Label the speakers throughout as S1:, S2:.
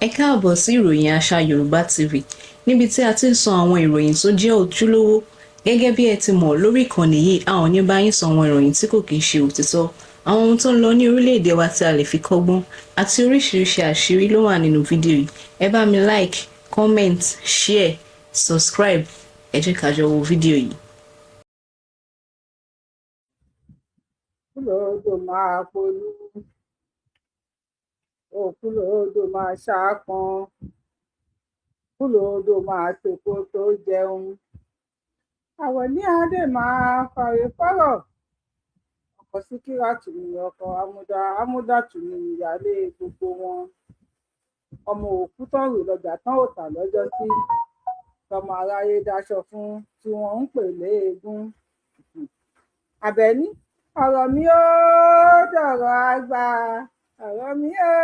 S1: Ẹ káàbọ̀ sí ìròyìn àṣà Yorùbá TV, níbi tí a ti ń sọ àwọn ìròyìn tó jẹ́ ojúlówó. Gẹ́gẹ́ bí ẹ ti mọ̀, lórí ìkànnì yìí, a ò ní bá yín sọ àwọn ìròyìn tí kò kìí ṣe òtítọ́, àwọn ohun tó ń lọ ní orílẹ̀-èdè wa tí a lè fi kọ́gbọ́n, àti oríṣiríṣi àṣírí ló wà nínú fídíò yìí. Ẹ bá mi like, comment, share, subscribe. Ẹ jẹ́ ká jọ wo fídíò yìí.
S2: Kúlódò máa polú, òkúlódò máa ṣaápọn, kúlódò máa tepo tó jẹun, àwẹ̀ní adé máa fàrè fọ́rọ̀, ọkọ síkírátù ní ọkọ amúdá, amúdàtú ní ìyáálé gbogbo wọn. Ọmọ òkú tán rò lọjà tán ò tà lọjọsí, tọmọ aráyé daṣọ fún tí wọn ń pè léegun. Àbẹ̀ní, ọ̀rọ̀ mi ó dọ̀rọ̀ àgbà, ọ̀rọ̀ mi ó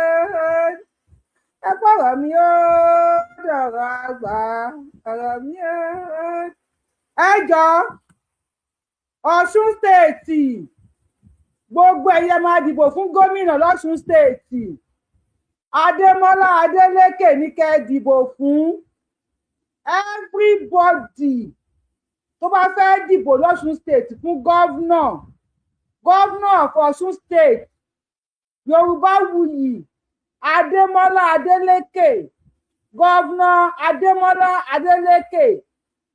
S2: ẹ fọ̀rọ̀ mi ó dọ̀rọ̀ àgbà, ọ̀rọ̀ mi ó. Ẹ jọ̀ọ́, Ọ̀ṣun State, gbogbo ẹ̀yẹ máa dìbò fún gómìnà lọ́ṣun State. Adémọlá Adélékè ní kẹ́ ẹ dìbò fún. Everybody tó bá fẹ́ dìbò lọ́ṣun State fún governor, governor of Ọ̀ṣun State, Yorùbáwùyí Adémọlá Adélékè, Governor Adémọlá Adélékè,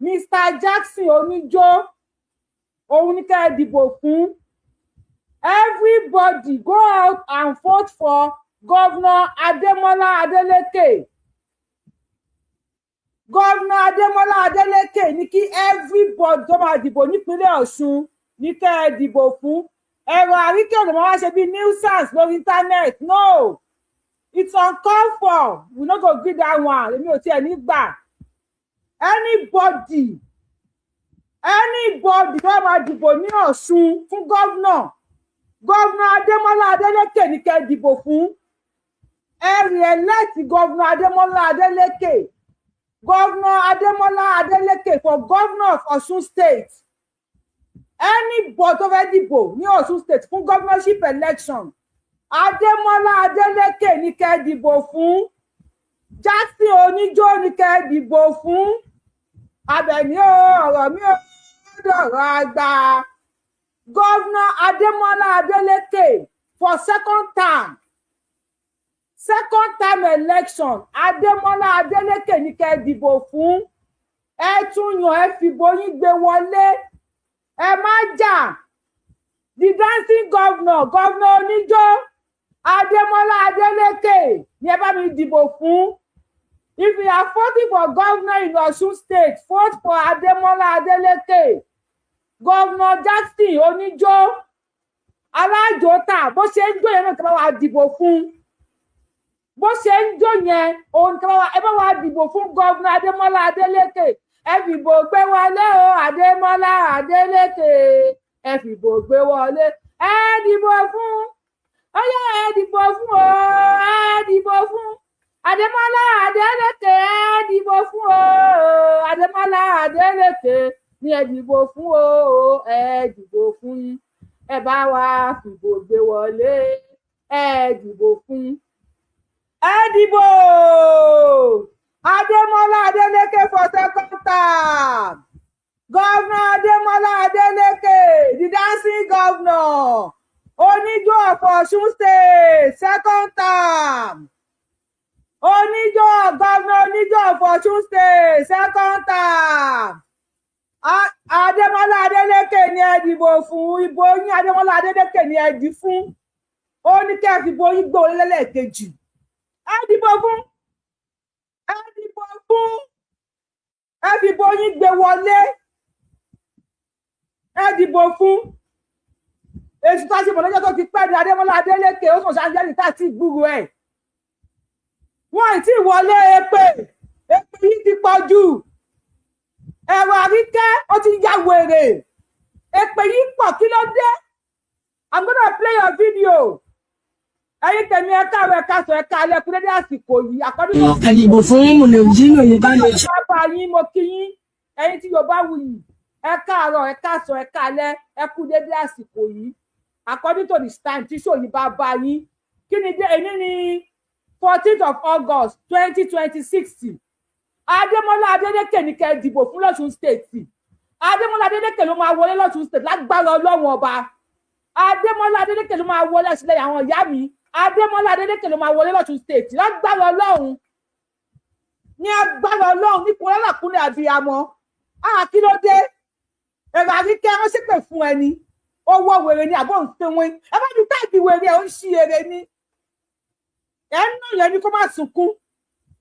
S2: Mr Jackson Oníjó, òun ní ká ẹ dìbò fún. Everybody go out and vote for Governor Adémọlá Adélékè. Governor Adémọlá Adélékè ní kí everybody tó máa dìbò nípínlẹ̀ Ọ̀ṣun ní ká ẹ dìbò fún. Ẹ̀rọ àríkè ọ̀nà máa wá ṣe bíi nuisance lórí internet. No, it's uncalled for. We no go gree that one. Èmi ò tiẹ̀ ní gbà. Anybody, anybody tó máa dìbò ní Ọ̀ṣun fún governor, Governor Adémọlá Adélékè ní kẹ́ ẹ dìbò fún. Ẹ re-elect Governor Adémọlá Adélékè, Governor Adémọlá Adélékè for governor of Ọ̀ṣun State. Anybody tó fẹ́ dìbò ní Ọ̀ṣun State fún governorship election, Adémọlá Adélékè ní kẹ́ ẹ dìbò fún. Jackson Oníjó ní kẹ́ ẹ dìbò fún. Abẹ̀ní o, ọ̀rọ̀ mi ò dọ̀rọ̀ àgbà. Governor Adémọlá Adélékè for second term, second term election, Adémọlá Adélékè ní kẹ́ ẹ dìbò fún. Ẹ tún yàn, ẹ fìbò yín gbé wọlé, ẹ má jà. The dancing governor, Governor Oníjó, Adémọlá Adélékè ní ẹ bá mi dìbò fún. If you are voting for governor in Osun State, vote for Adémọlá Adélékè. Governor Jackson Oníjó alájòótà, bó ṣe ń jó yẹn náà, kí wọ́n wá dìbò fún. Bó ṣe ń jó yẹn òun, kí wọ́n wá, ẹ bá wá dìbò fún Governor Adémọlá Adélékè. Ẹ fìbò gbé wọlé o, Adémọlá Adélékè, ẹ fìbò gbé wọlé. Ẹ dìbò fún, ó yá, ẹ dìbò fún o, ẹ dìbò fún Adémọlá Adélékè, ẹ dìbò fún o, Adémọlá Adélékè ní ẹ dìbò fún o, ẹ dìbò fún, ẹ bá wa fìbò gbé wọlé, ẹ dìbò fún, ẹ dìbò Adémọlá Adélékè for second term. Governor Adémọlá Adélékè, the dancing governor, Oníjó of Ọ̀ṣun State, second term. Oníjó, Governor Oníjó of Ọ̀ṣun State, second term. Adémọlá Adélékè ní ẹ dìbò fún. Ìbò yín, Adémọlá Adélékè ní ẹ dì fún. Ó ní kẹ́ ẹ fìbò yín gbé wọlé lẹ́lẹ́kejì. Ẹ dìbò fún, ẹ dìbò fún, ẹ fìbò yín gbé wọlé, ẹ dìbò fún. Èsì tó a ṣe mọ̀ lọ́jọ́ tó ti pẹ́ ní Adémọlá Adélékè. Ó sàn ṣáńjẹ́lì tá a ti gbúrò ẹ̀, wọ́n ì tí wọlé. Èpè, èpè yìí ti pọ̀ jù. Ẹ̀rọ àríkẹ́, ó ti ya wèrè. Èpè yìí pọ̀, kí ló dé? I'm gonna play your video. Ẹ̀yin tèmi, ẹ káàárọ̀, ẹ káàsán, ẹ káalẹ́, kú dédé àsìkò yìí. Àkọ́dún tó
S3: Ẹ dìbò fún Mùnìrùdíìnì Oyèbámijí.
S2: Bàbá yín, mo kí yín. Ẹ̀yin tí Yorùbá wuyì, ẹ káàárọ̀, ẹ káàsán, ẹ káalẹ́, ẹ kú dédé àsìkò yìí, according to the time tí sòyìn bá bá yín. Kí ni dé? Èní ni 14th of August 2026. Adémọ́lá Adélékè ní kẹ́ ẹ dìbò fún lọ́ṣun State. Adémọ́lá Adélékè ló máa wọlé lọ́ṣun State lágbára Ọlọ́run Ọba. Adémọ́lá Adélékè ló máa wọlé. Àṣìlẹyìn àwọn ìyá mi, Adémọ́lá Adélékè ló máa wọlé lọ́ṣun State lágbára Ọlọ́run, ní agbára Ọlọ́run, ní kúrẹ́làkúnlẹ̀ àbíyamọ. Kí ló dé? Ẹ̀rọ Àríkẹ́ ránṣẹ́ pè fún ẹni owó wèrè ni àbọ̀ ń sinwin. Ẹ bá mi tag wèrè ẹ̀, ó ń ṣí eré ni. Ẹ̀ ń nà yẹn ni kó má sunkún.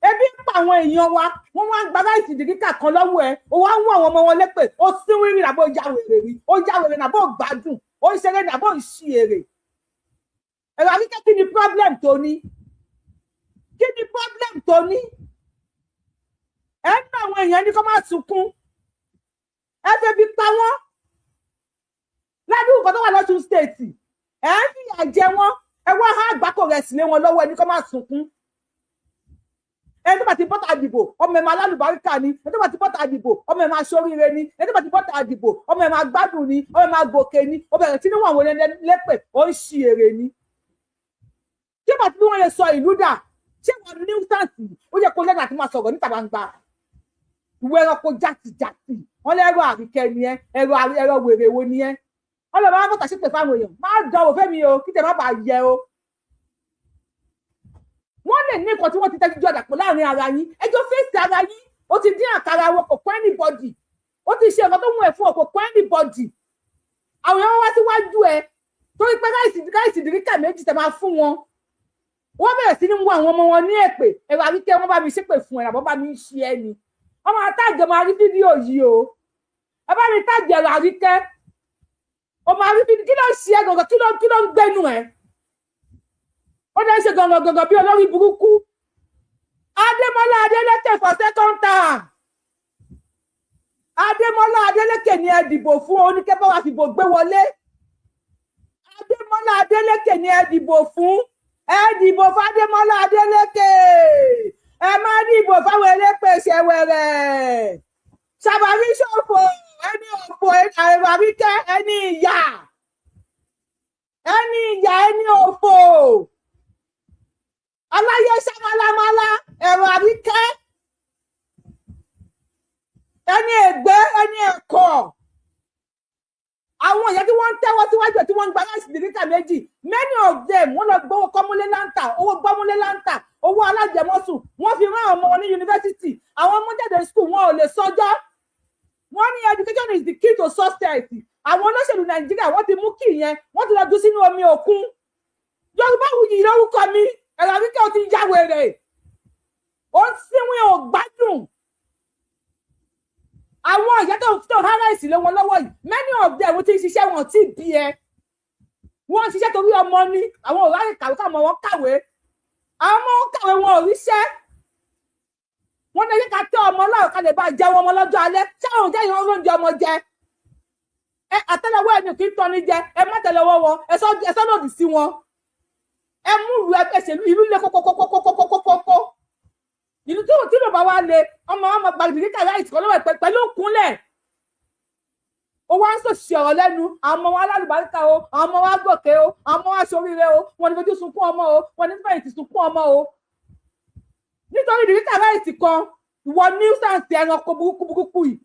S2: Ebi ń pa àwọn èèyàn wa, wọ́n wá ń gba rice dìríkà kan lọ́wọ́ ẹ̀, ó wá ń wọ àwọn ọmọ wọn lépè. Ó sínwín rí nàbó ya wèrè rí, ó ya wèrè nàbó gbádùn, ó ń ṣeré nàbó ń ṣí èrè. Ẹ̀rọ Àríkẹ́, kí ni problem tó ní? Kí ni problem tó ní? Ẹ̀ ń nà àwọn èèyàn ní kó má sunkún. Ẹ fẹ́ fi pa wọ́n ládùúgbò nǹkan tó wà lọ́sùn State. Ẹ̀ ń fìyà jẹ wọ́n, ẹ wá há àgbákò rẹ̀ sílé wọn lọ́wọ́. Ẹni kó má sunkún. Ẹni tó bá ti bọ́tà dìbò, ọmọ ẹ̀ máa lálùbáríkà ni. Ẹni tó bá ti bọ́tà dìbò, ọmọ ẹ̀ máa ṣoríire ni. Ẹni tó bá ti bọ́tà dìbò, ọmọ ẹ̀ máa gbádùn ni, ọmọ ẹ̀ máa gòkè ni. Ó bẹ̀rẹ̀ tí níwọ̀n àwọn lépè, ó ń ṣí èrè ni. Tí ó bá ti bí wọ́n lè sọ ìlú dà, ṣé wọn ní nuisance? Ó yẹ kó lẹ́nu àti máa sọ̀rọ̀ níta gbangba. Ìwé ẹranko jàtìjàtì wọn lẹ́rọ Àríkẹ́ ni ẹ. Ẹ̀rọ ẹ̀rọ wèrè wo ni ẹ? Wọn lọ bá bọ́tà ṣépè fáwọn èèyàn. Má dánwò fẹ́mi o, kí tẹ má bàa yẹ o. Wọ́n lè ní nǹkan tí wọ́n ti tẹ́jú jọ dàpọ̀ láàrin ara yín. Ẹjọ́ fèsì ara yín. Ó ti dín àkàrà wọn, kò kọ́ anybody. Ó ti ṣe nǹkan tó mú ẹ̀ fún ọ, kò kọ́ anybody. Àwọn èèyàn wá síwájú ẹ torí pé rice dìríkà méjì tẹ máa fún wọn, wọ́n bẹ̀rẹ̀ sí ní mú àwọn ọmọ wọn ní èpè. Ẹ̀rọ Àríkẹ́, wọ́n bá mi ṣépè fún ẹ, àbọ̀ bá mi ṣe ẹ ni. Wọ́n máa tag, máa rí fídíò yìí o. Ẹ bá mi tag ẹ̀rọ Àríkẹ́, o máa rí fídíò. Kí ló ń ṣe ẹ gangan? Kí ló ń gbẹnu ẹ? Ó dẹ́ ṣe gangan gangan bí olórí burúkú. Adémọ́lá Adélékè for second term. Adémọ́lá Adélékè ni ẹ dìbò fún. Oníkẹ́ bá wa fìbò gbé wọlé. Adémọ́lá Adélékè ni ẹ dìbò fún. Ẹ dìbò fún Adémọ́lá Adélékè. Ẹ má dìbò fáwọn elépè ṣẹwẹrẹ ṣàbàrí ṣòfò, ẹni òfò. Ẹ̀rọ Àríkẹ́, ẹni ìyà, ẹni ìyà, ẹni òfò, aláyé ṣàmálámálá. Ẹ̀rọ Àríkẹ́, ẹni ègbé, ẹni ẹ̀kọ́. Àwọn èèyàn tí wọ́n ń tẹ́wọ́ síwájú ẹ̀, tí wọ́n ń gba rice dìríkà méjì, many of them, wọ́n lọ gbowó kọ́múlé láǹtà, owó gbọ́múlé láǹtà, owó alájẹmọ́sùn. Wọ́n fi rán àwọn ọmọ wọn ní yunifásitì. Àwọn ọmọ jáde school, wọn ò lè sọjọ́. Wọ́n ní education is the key to success. Àwọn olóṣèlú Nàìjíríà, wọ́n ti mú kí yẹn, wọ́n ti lọ jù sínú omi òkun. Yorùbá Wuyì lórúkọ mi. Ẹ̀rọ Àríkẹ́, ò ti ya wèrè, ó ń síwìn, ò gbádùn. Àwọn ìyá tó há rice lé wọn lọ́wọ́ yìí, many of them ti ń ṣiṣẹ́, wọn tí bí ẹ. Wọ́n ń ṣiṣẹ́ torí ọmọ ni. Àwọn ò ráyè kàwé káwọn ọmọ wọn kàwé. Àwọn ọmọ wọn kàwé, wọn ò ríṣẹ́. Wọn ní ká tẹ ọmọ náà ká lè bá jẹun ọmọ lọ́jọ́ alẹ́. Ṣé àwọn òjẹ́ ìran oúnjẹ ọmọ jẹ ẹ? Àtẹ́lẹwọ́ ẹni kì í tọ́ni jẹ. Ẹ má tẹ́lẹwọ́ wọn. Ẹ sọ lòdì sí wọn. Ẹ mú ìlú ẹ ṣèlú ìlú lé kókókókókókókó. Ìlú tí bàbá wa le ọmọ ọmọ gbàgbé rice kan lọ́wọ́ pẹ̀lú òkúnlẹ̀. Ó wá ń sòṣì ọ̀rọ̀ lẹ́nu. Àwọn ọmọ wa lálùbáríkà o, àwọn ọmọ wa gòkè o, àwọn ọmọ wa ṣoríire o. Wọn ní fojú sunkún ọmọ o, wọn ní fẹ̀yìntì sunkún ọmọ o, nítorí ìdíríkà rice kan. Ìwọ nuisance, ẹranko burúkú burúkú yìí.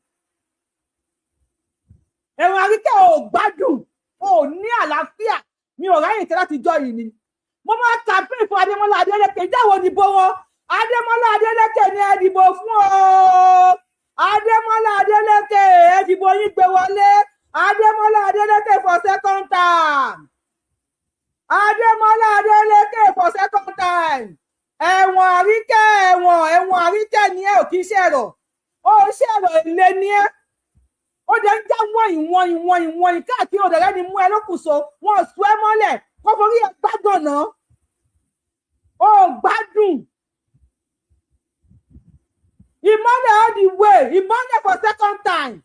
S2: Ẹ̀rọ Àríkẹ́, ò gbádùn, ò ní àlàáfíà. Mi ò ráyè tẹ́ láti jọ yìí ni mo máa campaign fún Adémọ́lá Adélékè. Ìjáwó ni bó wọn. Adémọ́lá Adélékè ni ẹ dìbò fún o. Adémọ́lá Adélékè, ẹ dìbò yín gbé wọlé. Adémọ́lá Adélékè for second term. Adémọ́lá Adélékè for second time. Ẹ̀wọ̀n Àríkẹ́, ẹ̀wọ̀n, ẹ̀wọ̀n Àríkẹ́ ni ẹ. Ò kì í ṣẹ̀rọ̀, ó ṣẹ̀rọ̀ ilé ni ẹ. Ó dẹ̀ ń já wọ̀nyí wọ̀nyí wọ̀nyí wọ̀nyí káàkiri. Òdẹ̀rẹ́ ni mú ẹ lókùnso, wọn ò sún ẹ mọ́lẹ̀ kó forí ẹ gbádùn náà. Ó gbádùn. Ìmọ́lẹ̀ all the way. Ìmọ́lẹ̀ for second time.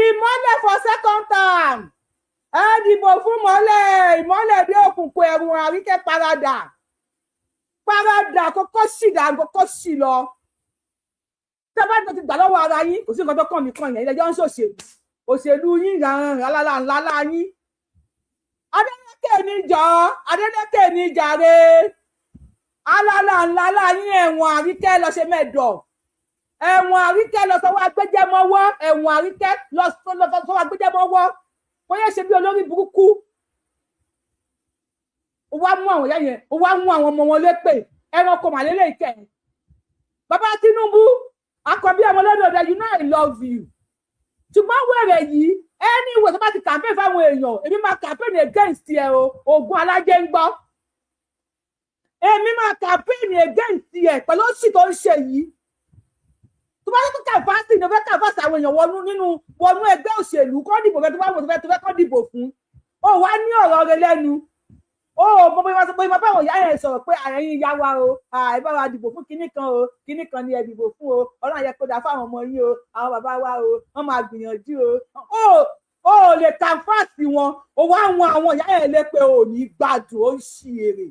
S2: Ìmọ́lẹ̀ for second time. Ẹ dìbò fún mọ́lẹ̀. Ìmọ́lẹ̀ dé òkùnkùn. Ẹ̀rùn Àríkẹ́, paradà, paradà, kókó sì dà, kókó sì lọ. Tẹ́ bá ti gbà lọ́wọ́ ara yín, kò sí nǹkan tó kàn mí kàn yẹn. Ilé ẹjọ́ ń ṣòṣèlú, òṣèlú yín ńlá ńlá yín. Adélékè ní jọ, Adélékè ní jàre. Alálà ńlá láyín. Ẹ̀wọ̀n Àríkẹ́, lọ ṣe mẹ́dọ̀. Ẹ̀wọ̀n Àríkẹ́, lọ sọ́wọ́ agbẹ́jẹ́mọ́wọ́. Ẹ̀wọ̀n Àríkẹ́, lọ sọ́wọ́ agbẹ́jẹ́mọ́wọ́. Kò yẹ ṣe bí olórí burúkú. Ó wá mú àwọn ìyá yẹn, ó wá mú àwọn ọmọ wọn lépè. Ẹranko màlélẹ́ ìkẹ́. Bàbá Tinubu, àkọ́bí ọmọ lọ́dọọdẹ, you know I love you, ṣùgbọ́n wẹ̀rẹ̀ yìí, anyway, tó bá ti campaign fáwọn èèyàn, èmi máa campaign against ẹ o. Ogun alájẹ ń gbọ́, èmi máa campaign against ẹ pẹ̀lú òṣì tó ń ṣe yìí. Tó bá yẹ kó canvass ní o fẹ́ canvass àwọn èèyàn wọnú nínú wọnú ẹgbẹ́ òṣèlú kọ́ dìbò fẹ́, tó bá wọ̀ tó fẹ́ kọ́ dìbò fún, ó wá ní ọ̀rọ̀ rẹ lẹ́nu, ó mọ bóyá bóyá báwọn ìyá yẹn sọ̀rọ̀ pé àyẹ̀yìn ìyá wa o, ẹ bá wa dìbò fún kinní kan o, kinní kan ni ẹ dìbò fún o, Ọlọ́run yẹ kó dáa fáwọn ọmọ yín o, àwọn bàbá wa o, wọ́n máa gbìyànjú o. Ó lè canvass wọn, ó wá wọn àwọn ìyá yẹn lé pé ò ní gbádùn. Ó ń ṣí èrè,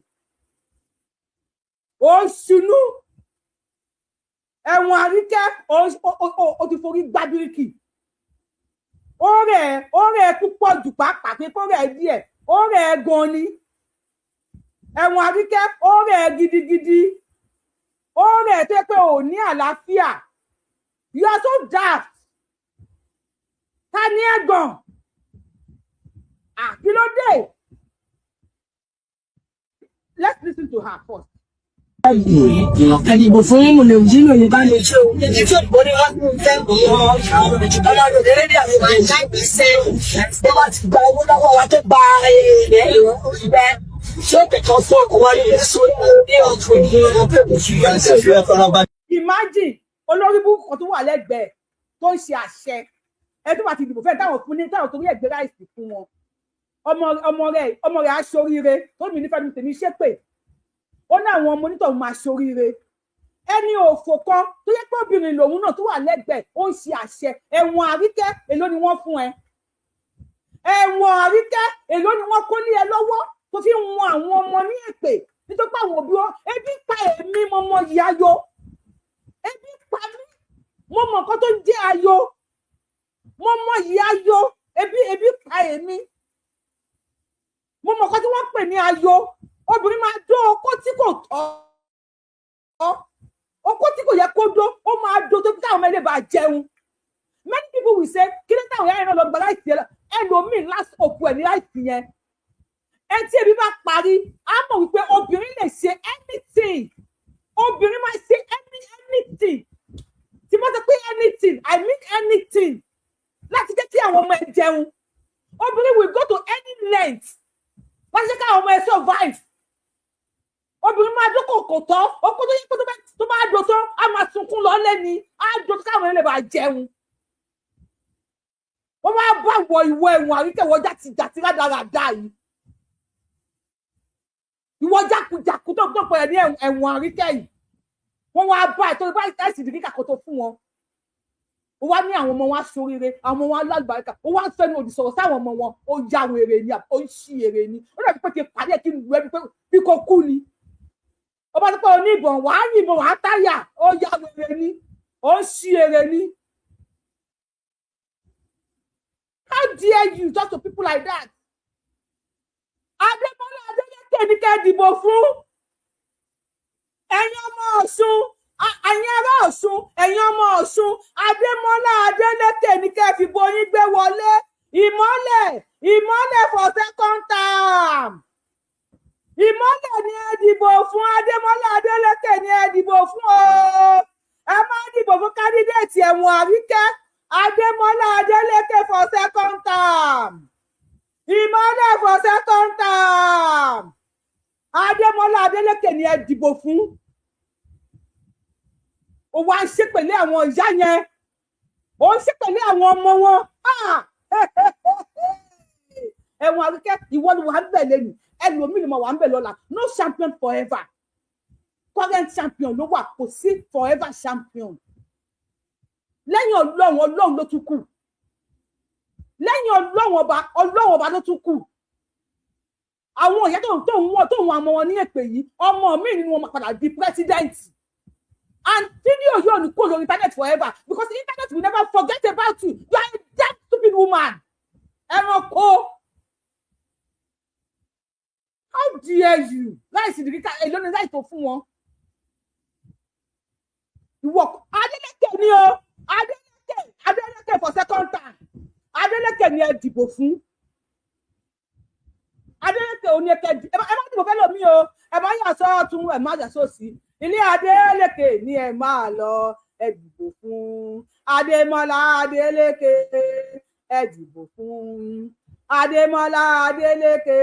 S2: ó ń ṣinú. Ẹ̀wọ̀n Àríkẹ́, ó ti forí gbá bíríkì. Ó rẹ̀ púpọ̀ jù, pàápàá pé kó rẹ̀ díẹ̀, ó rẹ̀ gan ni. Ẹ̀wọ̀n Àríkẹ́, ó rẹ̀ gidigidi, ó rẹ̀ tó yẹ pé ò ní àlàáfíà. You are so daft. Ta ni ẹ̀gàn? Kí ló dé? Let's listen to her first.
S3: Ẹ dìbò fún Mùnèjì Yorùbá Nation o. Ó ní wọ́n fẹ́ ọmọ òdèrè ní àwọn tó bá ti gba owó lọ́wọ́ wa, tó gba ilẹ̀ ṣé kẹ̀kọ́ fún ọkọ̀ wa ní ní ọ̀tún.
S2: Imagine olórí burúkú kan tó wà lẹ́gbẹ̀ẹ́ tó ń ṣe àṣẹ ẹ tó bá ti dìbò fẹ́ táwọn fún ní táwọn torí ẹ̀gbẹ́ rice fún wọn. Ọmọ rẹ̀ aṣoríire tó mi nífẹ̀ẹ́ mi tèmi ṣépè. Ó ní àwọn ọmọ onítọ̀hún máa ṣoríire. Ẹni òfò kan tó yẹ pé obìnrin lòun náà tó wà lẹ́gbẹ̀ẹ́, ó ń ṣe àṣẹ. Ẹ̀wọ̀n Àríkẹ́, èló ni wọ́n fún ẹ? Ẹ̀wọ̀n Àríkẹ́, èló ni wọ́n kó ní ẹ lọ́wọ́ tó fi ń wọn àwọn ọmọ ní èpè? Nítorí pé àwọn òbí wọn, ebi pa èmi, mo mọ ìyá ayọ̀, ebi pa mí, mo mọ nǹkan tó ń jẹ́ ayọ̀, mo mọ ìyá ayọ̀. Ebi pa èmi, mo mọ nǹkan tí wọ́n pè ní ayọ̀. Obìnrin máa dó okó tí kò tọ́, okó tí kò yẹ kó dó, ó máa dó tó fi káwọn ọmọ ilé bá jẹun. Many people will say, kí ló táwọn yàrá lọ gba rice yẹn lọ? Ẹlòmíì, last hope ẹ̀ ní rice yẹn. Ẹ tí ebi bá parí, á mọ̀ wípé obìnrin lè ṣe anything. Obìnrin máa ṣe anything. Tí mo sọ pé anything, I mean anything, láti jẹ́ kí àwọn ọmọ ẹ jẹun. Obìnrin will go to any length láti jẹ́ kí àwọn ọmọ ẹ survive. Obìnrin máa dúnkò kò tọ́ okó tó yẹ pé tó bá do tán, á máa sunkún lọ lẹ́ni, á do tó káwọn ẹ lè bá jẹun. Wọ́n máa bá wọ ìwọ ẹ̀wọ̀n Àríkẹ́, wọ jàtìjàtì rádaràda yìí, ìwọ jákujàku tó pẹ̀ ní ẹ̀wọ̀n Àríkẹ́ yìí, wọ́n wá bá ẹ̀ torí báyìí táìsì ìdíkà kó tó fún wọn. Ó wá ní àwọn ọmọ wọn aṣoríire, àwọn ọmọ wọn alágbàríkà. Ó wá ń fẹnu òdì sọ̀rọ̀ sáwọn ọmọ wọn. Ó ya àwọn èrè ni, ó ń ṣí èrè ni. Ó dàbí pé kí n parí ẹ̀, kí n lù ẹ́ bí kò kú ni. Ó bá ti pé oníbọn, wàá yìnbọn, wàá táyà. Ó ya àwọn èrè ni, ó ń ṣí èrè ni. How dare you talk to people like that? Adébọ́lá Adélékè ní kẹ́ dìbò fún. Ẹ̀yin ọmọ Ọ̀ṣun, ẹ̀yin ará Ọ̀ṣun, ẹ̀yin ọmọ Ọ̀ṣun, Adémọ́lá Adélékè ní kẹ́ fìbò yín gbé wọlé. Ìmọ́lẹ̀, ìmọ́lẹ̀ for second term. Ìmọ́lẹ̀ ni ẹ dìbò fún. Adémọ́lá Adélékè ni ẹ dìbò fún o. Ẹ má dìbò fún candidate ẹ̀wọ̀n Àríkẹ́. Adémọ́lá Adélékè for second term. Ìmọ́lẹ̀ for second term. Adémọ́lá Adélékè ni ẹ dìbò fún. Ó wá ń ṣépèlé àwọn ìyá yẹn, ó ń ṣépèlé àwọn ọmọ wọn. Ẹ̀wọ̀n Àríkẹ́, ìwọ ni wà ń bẹ̀ lẹ́nu, ẹlòmíì ni mo wà ń bẹ̀ lọ́la. No champion forever. Current champion ló wà, kò sí forever champion. Lẹ́yìn Ọlọ́run, Ọlọ́run ló tún kù. Lẹ́yìn Ọlọ́run ọba, Ọlọ́run ọba ló tún kù. Àwọn ìyá tó ń wọ́n tó ń wọn ọmọ wọn ní èpè yìí, ọmọ mi nínú wọn máa padà di president, and fídíò yóò ní kó lórí internet forever, because the internet will never forget about you. You are a damn stupid woman. Ẹranko. How dare you? Rice dìríkà, èló ni rice tó fún wọn? Ìwọ Adeleke ni o. Adeleke, Adeleke for second time. Adeleke ni ẹ dìbò fún. Adeleke ò ní ẹ kẹ ẹ má dìbò fẹ́ lómi o. Ẹ má yà sọ́ọ̀tún, ẹ má yà sósì, ilé Adeleke ni ẹ máa lọ. Ẹ dìbò fún Adémọ́lá Adeleke. Ẹ dìbò fún Adémọ́lá Adeleke.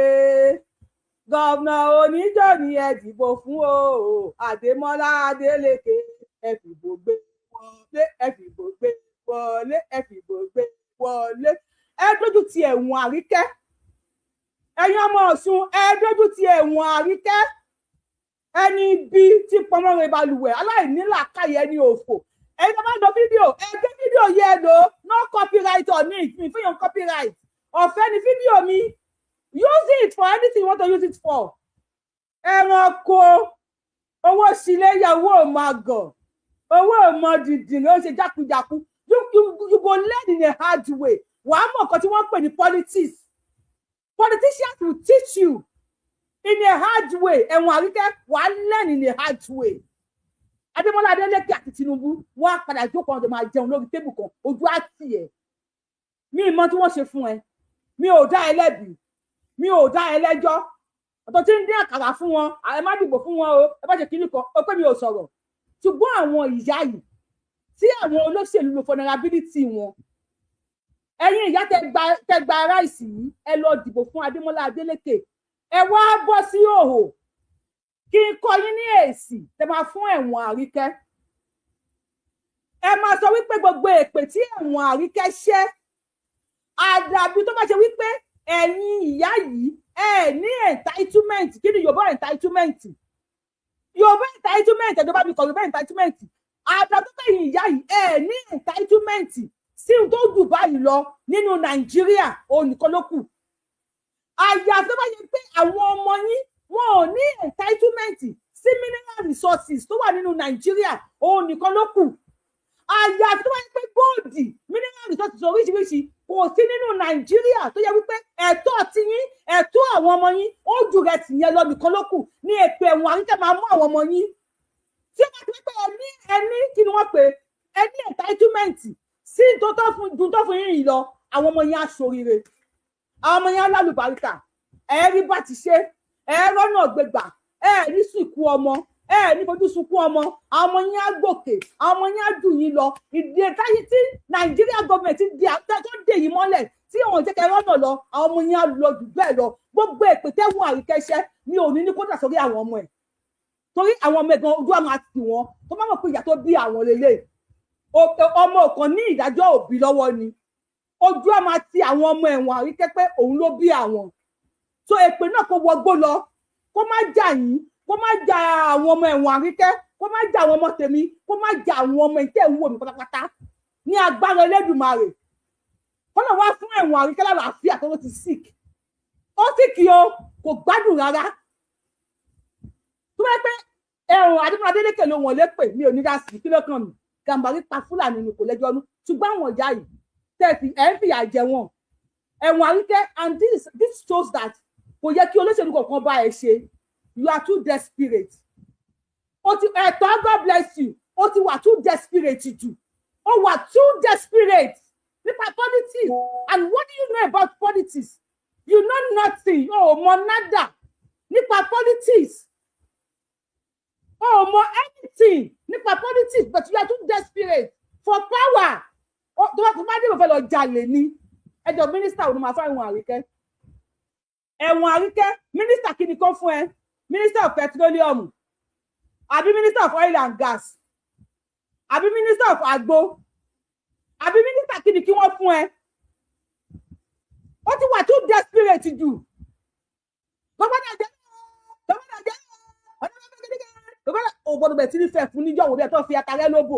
S2: Governor oníjó ni ẹ dìbò fún o. Adémọ́lá Adeleke, ẹ fìbò gbé wọlé, ẹ fìbò gbé wọlé, ẹ fìbò gbé wọlé. Ẹ dójú ti ẹ̀wọ̀n Àríkẹ́. Ẹ̀yin ọmọ Ọ̀ṣun, ẹ dójú ti ẹ̀wọ̀n Àríkẹ́, ẹni bí tí pọnmọ́rin balùwẹ̀, aláìnílàákàyè, ẹni òfò. Ẹ̀yin tó bá ń lo fídíò, ẹ gbé fídíò yẹ lò. No copyright on it. Mi fún yàn copyright. Ọ̀fẹ́ ni fídíò mi. Use it for anything you want to use it for. Ẹranko, owó síléyà, owó màgọ̀, owó mọ dìndín ló ń ṣe jákujàku. You go learn in a hard way. Wàá mọ̀ nǹkan tí wọ́n ń pè ní politics. Politicians will teach you in a hard way. Ẹ̀wọ̀n Àríkẹ́, wàá learn in a hard way. Adémọ́lá Adélékè àti Tinubu, wọ́n á padà jókòó, àwọn tó máa jẹun lórí table kan. Ojú á tì ẹ́. Mi ì mọ tí wọ́n ṣe fún ẹ. Mi ò dá ẹ lẹ́bi, mi ò dá ẹ lẹ́jọ́. Ọ̀tọ̀ tí ń dín àkàrà fún wọn, ẹ má dìbò fún wọn o, ẹ bá ṣe kínní kan ó pé mi ò sọ̀rọ̀. Ṣùgbọ́n àwọn ìyá yìí tí àwọn olóṣèlú lo vulnerability wọn, ẹ̀yin ìyá tẹ gba rice yìí, ẹ lọ dìbò fún Adémọ́lá Adélékè. Ẹ wá bọ́ sí òhò kí n kọ yín ní èsì tẹ máa fún ẹ̀wọ̀n Àríkẹ́. Ẹ máa sọ wípé gbogbo èpè tí ẹ̀wọ̀n Àríkẹ́ ṣẹ́, àdàbí tó bá ṣe wípé ẹ̀yin ìyá yìí ẹ ní entitlement. Kí ni Yorùbá entitlement? Yorùbá entitlement, ẹ̀dọ́ bá mi kọ̀ Yorùbá entitlement. Àdàbí tó bá ẹ̀yin ìyá yìí ẹ ní entitlement sí ohun tó jù báyìí lọ nínú Nàìjíríà, òun nìkan ló kù. Àyàfi tó bá yẹ pé àwọn ọmọ yín, wọn ò ní entitlement sí mineral resources tó wà nínú Nàìjíríà, òun nìkan ló kù. Àyàfi tó bá yẹ pé gold, mineral resources oríṣiríṣi kò sí nínú Nàìjíríà, tó yẹ wípé ẹ̀tọ́ tiyín, ẹ̀tọ́ àwọn ọmọ yín ó jù rẹ̀ tìyẹn lọ nìkan ló kù ní èpè ẹ̀wọ̀n Àríkẹ́ máa mú àwọn ọmọ yín. Tí ó bá ti pé ẹni kí ni wọ́n pè ẹni entitlement sí tó tó fún ju tó fún yín yìí lọ, àwọn ọmọ yín á ṣoríire, àwọn ọmọ yín á lálùbáríkà. Ẹ rí bá ti ṣe, ẹ rọ́nà gbégbà, ẹ ní sìnkú ọmọ, ẹ ní fojú sunkún ọmọ. Àwọn ọmọ yín á gòkè, àwọn ọmọ yín á jù yín lọ. Ìdí táyé tí Nàìjíríà gọọmenti tó dè yín mọ́lẹ̀, tí àwọn jẹ́ kẹ́ rọ́nà lọ, àwọn ọmọ yín á lọ jù bẹ́ẹ̀ lọ. Gbogbo èpè tẹ́wọ̀n Àríkẹ́ṣẹ́ mi ò ní ní kó dà sórí àwọn ọmọ ẹ̀, torí àwọn ọmọ ẹ̀gan ojú àwọn àti wọn tó má mọ̀ pé ìyá tó bí àwọn lélẹ̀, ọmọ kan ní ìdájọ́ òbí lọ́wọ́ ni. Ojú àmà ti àwọn ọmọ ẹ̀wọ̀n Àríkẹ́ pé òun ló bí àwọn. So èpè náà kó wọgbó lọ, kó má jà yín, kó má jà àwọn ọmọ ẹ̀wọ̀n Àríkẹ́, kó má jà àwọn ọmọ tèmi, kó má jà àwọn ọmọ ìtẹ́ ìwò mi pátápátá ní agbára Elédùmarè. Kọ́nà wá fún ẹ̀wọ̀n Àríkẹ́ lálàáfíà tó ló ti sick. Ó sick o, kò gbádùn rárá. Tó bá pẹ́ ẹ̀rùn Adémọ́lá Adélékè ló wọ̀n lépè, mi ò ní dá sí. Kí ló kàn mí? Gàmbàrí pa Fúlàní ni, kò lẹ́jọ́ nú. Ṣùgbọ́n àwọn ìyá yìí tẹ́ ẹ̀ ń fìyà jẹ wọn, ẹ̀wọ̀n Àríkẹ́, and this shows that kò yẹ kí olóṣèlú kankan bá ẹ ṣe. You are too desperate. O ti ẹ̀tọ́, God bless you. O ti wà too desperate jù. O wà too desperate nípa politics. And what do you know about politics? You know nothing. O ò mọ nada nípa politics. O ò mọ anything nípa politics, but you are too desperate for power. Tó bá dé, mo fẹ́ lọ jalè ni. Ẹjọ́ mínísítà òun máa fún ẹ̀wọ̀n Àríkẹ́? Ẹ̀wọ̀n Àríkẹ́, mínísítà kí ni kó fún ẹ? Minister of petroleum, àbí minister of oil and gas, àbí minister of agbo, àbí mínísítà kí ni kí wọ́n fún ẹ? Ó ti wà too desperate jù. Gbọ́dọ̀ jẹ́, gbọ́dọ̀ jẹ́, ò gbọ́dọ̀ bẹ̀ tí ní fẹ́ fún níjọ́ òun bí ẹ tó fi atarẹ́ lóbò.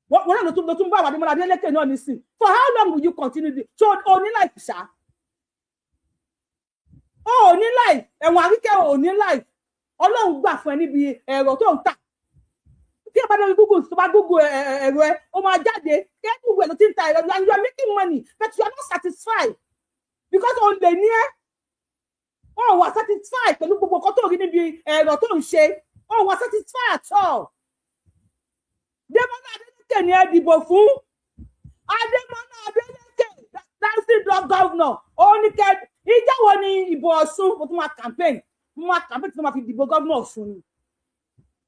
S2: Wọ́n náà ló tún bá àwọn Adémọ́lá Adélékè náà nísìn. For how long will you continue this? So o ní life ṣá, o ò ní life. Ẹ̀wọ̀n Àríkẹ́, o ò ní life. Ọlọ́run gbà fún ẹ níbi ẹ̀rọ tó ń tà. Tí ẹ bá dé Google, tó bá Google ẹ̀rọ ẹ, ó máa jáde. Everywhere ló ti ń ta ẹ̀rọ, and you are making money, but you are not satisfied because o lè ní ẹ. Ó wà satisfied pẹ̀lú gbogbo nǹkan tó rí níbi ẹ̀rọ tó ń ṣe. Ó wà satisfied at all. Démọ́lá Adélékè ni ẹ dìbò fún. Adémọ́lá Adélékè, dancing dog governor, ó ní kẹ ìjà wo ni ìbò Ọ̀ṣun. Mo tún máa campaign, mo máa campaign tí mo máa fi dìbò gómìnà Ọ̀ṣun ni.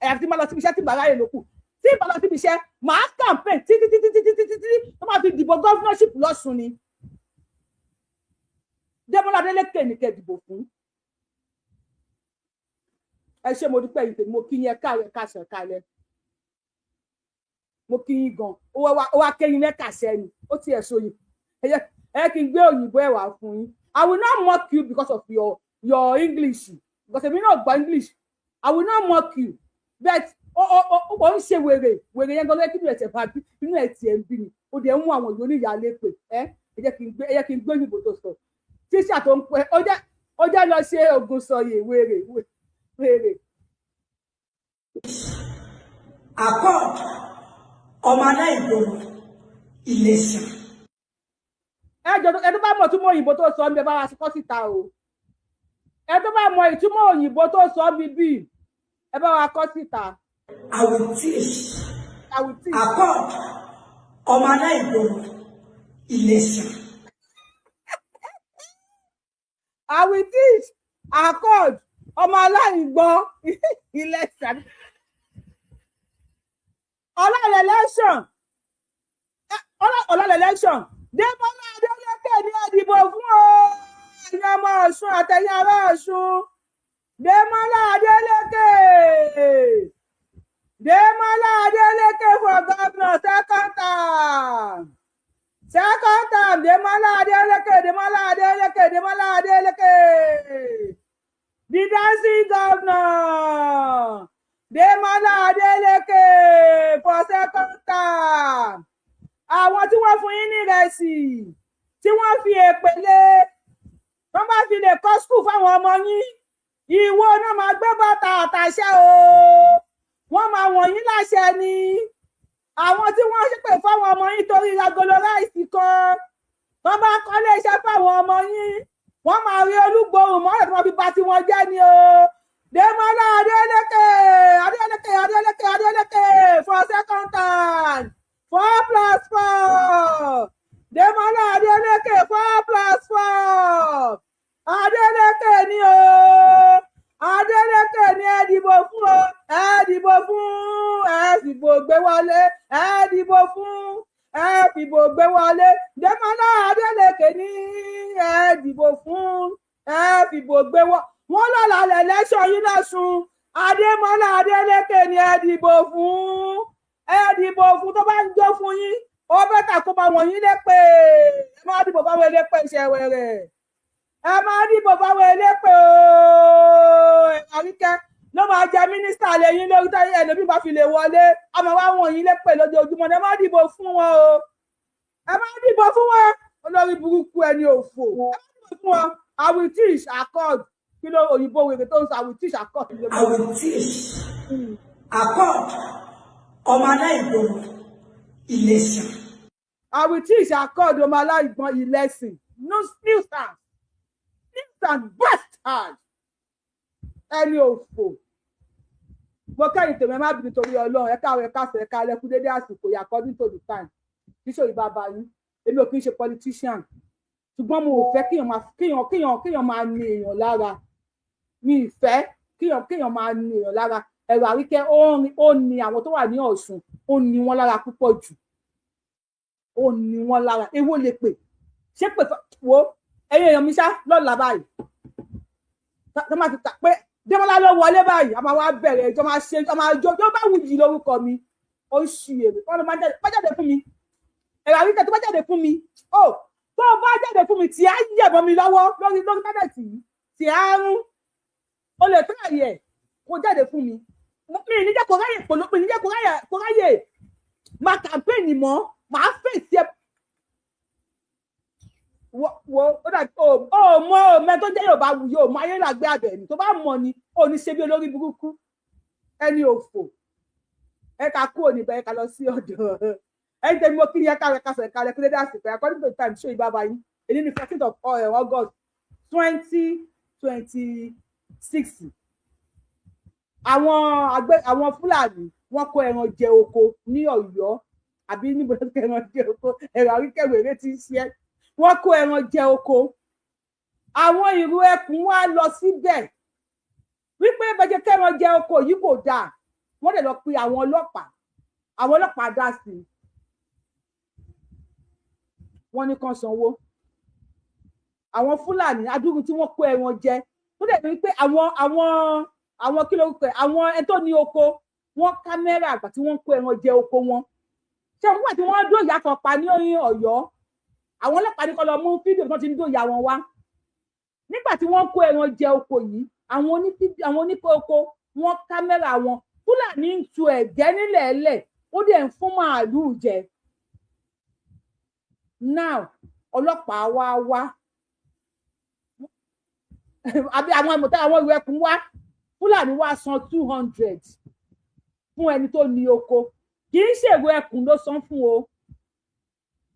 S2: Ẹ̀yà tí máa lọ síbi iṣẹ́, tí bàrá yẹn ló kù, tí ìbá lọ síbi iṣẹ́, màá campaign títí títí títí títí títí tó máa fi dìbò governorship lọ́ṣun ni. Démọ́lá Adélékè ní kẹ́ dìbò fún. Ẹ ṣé, mo dúpẹ́ yìí tèmi. Mo kí yín, ẹ káàárọ̀, ẹ káàsán, ẹ káalẹ́. Mo kí yín gan. Ó wá kẹ́yìn lẹ́kàṣẹ́ ni ó tiẹ̀ sóyìn. Ẹ kí n gbé òyìnbó ẹ̀ wá fún yín. I will not mock you because of your English, because èmi náà gbọ́ English. I will not mock you, but ó ń ṣe wèrè wèrè yẹn gan lóye. Kí ni ẹ̀tẹ̀ bá bí inú ẹ̀ tiẹ̀ ń bí ni? Ó dẹ̀ ń mú àwọn ìlú oníyàlé pè ẹ́. Ẹ jẹ́ kí n gbé òyìnbó tó sọ. Tíṣà tó ń pẹ́, ó jẹ́ lọ ṣe ògùn sọyè wèrè wèrè.
S3: Accord, ọmọ aláìgbọràn, Ìlẹ̀ṣà.
S2: Ẹ jọ, ẹ tó bá mọ̀ túmọ̀ òyìnbó tó sọ ń bẹ, bá wa kọ síta o. Ẹ tó bá mọ̀ ìtumọ̀ òyìnbó tó sọ ń bí bí, ẹ bá wa kọ síta.
S3: I will teach.
S2: I will teach.
S3: Accord, ọmọ aláìgbọràn, Ìlẹ̀ṣà.
S2: I will teach. Accord, ọmọ aláìgbọ́, Ìlẹ̀ṣà. Ọ̀la election, ọ̀la election. Démọ́lá Adélékè ní ẹ dìbò fún o, ẹ̀yin ọmọ Ọ̀ṣun àtẹ̀yin ará Ọ̀ṣun. Démọ́lá Adélékè, Démọ́lá Adélékè for governor second term, second term. Démọ́lá Adélékè, Démọ́lá Adélékè, Démọ́lá Adélékè, the dancing governor. Démọ́lá Adélékè for second term. Àwọn tí wọ́n fún yín ní ìrẹsì tí wọ́n fi èpè lé, wọ́n bá fi lè kọ́ school fáwọn ọmọ yín, ìwọ náà máa gbé bàtà àtàṣẹ o, wọ́n máa wọ̀nyí láṣẹ ni. Àwọn tí wọ́n ṣépè fáwọn ọmọ yín torí agolo rice kan, wọ́n bá kọ́lé iṣẹ́ fáwọn ọmọ yín, wọ́n máa rí olúgbòhùn mọ́lẹ̀ tí wọ́n fi bà tiwọn jẹ́ ni o. Démọ́lá Adélékè, Adélékè, Adélékè, Adélékè for second time. 4 plus 4. Démọ́lá Adélékè, 4 plus 4. Adélékè ni o, Adélékè ni ẹ dìbò fún o. Ẹ dìbò fún, ẹ fìbò gbé wọlé. Ẹ dìbò fún, ẹ fìbò gbé wọlé. Démọ́lá Adélékè ní ẹ dìbò fún, ẹ fìbò gbé wọ wọn lọ́la lẹ́lẹ́sọ̀ yín lọ́sùn. Adémọ́lá Adélékè ni ẹ dìbò fún, ẹ dìbò fún. Tó bá ń jó fún yín, ó better kó máa wọ̀nyí lépè. Ẹ má dìbò fáwọn elépè ìṣẹ̀wẹ̀rẹ̀. Ẹ má dìbò fáwọn elépè ooo. Àríkẹ́ ló máa jẹ mínísítà lẹ́yìn lórí táyé. Ẹlòmíì bá fi lè wọlé, a máa wá wọ̀nyí lépè lójoojúmọ́. Ẹ má dìbò fún wọn o, ẹ má dìbò fún wọn. Olórí burúkú, ẹni òfò, ẹ má dìbò fún wọn. I will teach. Accord, kí ló òyìnbó wèrè tó ń sọ? I will teach. Accord.
S3: I will teach. Accord, ọmọ aláìgbọràn, Ìlẹ̀ṣà.
S2: I will teach. Accord, ọmọ aláìgbọ̀n, ìlẹ̀sìn. Nuisance, nuisance, bastard, ẹni òfò. Mo kẹ́yìn tèmi, ẹ má bínú torí Ọlọ́run. Ẹ káàárọ̀, ẹ káàsán, ẹ káalẹ́, kú dédé àsìkò yìí, according to the time. Kì í ṣe òyìnbá bá yín. Èmi ò kì í ṣe politician, ṣùgbọ́n mo ò fẹ́ kéèyàn máa kéèyàn máa ní èèyàn lára. Mi ì fẹ́ kéèyàn máa ní èèyàn lára. Ẹ̀rọ Àríkẹ́, ó ní àwọn tó wà ní Ọ̀ṣun, ó ní wọ́n lára púpọ̀ jù, ó ní wọ́n lára. Èwo lè pè ṣé pè wo ẹ̀yin èèyàn mi ṣá lọ́la báyìí, tó máa ti ta pé Démọ́lá ló wọlé báyìí, a máa wá bẹ̀rẹ̀ ìjọ, máa ṣe, a máa jó jó bá wù yìí lórúkọ mi. Ó ń ṣì èrè wọn ló máa jáde fún mi. Ẹ̀rọ Àríkẹ́, tó bá jáde fún mi, ó tó bá jáde fún mi, tí á yẹ̀bọn mi lọ́wọ́ lórí íńtánẹ́ẹ̀tì yìí, tí á rún. Ó lè tó àyè kó jáde fún mi. Mi ní jẹ́ kó ráyè polo, mi ní jẹ́ kó ráyè máa campaign mọ́. Máa fèsì ẹ wo. Ó dà, ó mọ ọmọ tó jẹ́ Yorùbá wù yóò mọ ayé làgbé abẹ ni. Tó bá mọ̀ ni ó ní ṣe bí olórí burúkú, ẹni òfò. Ẹ ká kúrò níbẹ̀, ẹ ká lọ sí ọ̀dọ̀ ẹni tẹ́mi. Mo kí ni, ẹ ká rẹ ká sọ, ẹ ká rẹ kí lédè àsìkò, according to the time. Ṣó ìbá bá yín? Èyí ni 14th of August 20. 26, àwọn àgbẹ̀, àwọn Fúlàní, wọ́n kó ẹran jẹ oko ní Ọ̀yọ́, àbí níbo ló kó ẹran jẹ oko? Ẹ̀rọ àríkẹ̀wéré ti ń ṣe é. Wọ́n kó ẹran jẹ oko. Àwọn ìrù ẹkùn wá lọ síbẹ̀ wípé bẹ́jẹ̀ kẹ́ran jẹ oko yìí kò dáa. Wọ́n dẹ̀ lọ pe àwọn ọlọ́pàá. Àwọn ọlọ́pàá dá sí i. Wọ́n ní kán sanwó. Àwọn Fúlàní adúrú tí wọ́n kó ẹran jẹ, tó dẹ̀ ní pé àwọn kí ló ń pè, àwọn ẹni tó ní oko, wọ́n camera àgbà tí wọ́n ń kó ẹran jẹ oko wọn. Ṣé wọ́n wà tí wọ́n dóòyà kan pa ní Ọ̀yọ́? Àwọn ọlọ́pàá ní kó lọ mú fídíò tí wọ́n ti ń dóòyà wọn wá nígbà tí wọ́n kó ẹran jẹ oko yìí. Àwọn oníkó oko, wọ́n camera wọn. Fúlàní ń tu ẹ̀gẹ́ nílẹ̀ ẹlẹ̀, ó dẹ̀ ń fún màálùú jẹ. Now ọlọ́pàá wá wá, àbí àwọn àmọ̀tẹ́, àwọn ìwé ẹkùn wá. Fúlàní wá san 200 fún ẹni tó ní oko. Kì í ṣèrò ẹkùn ló san fún o.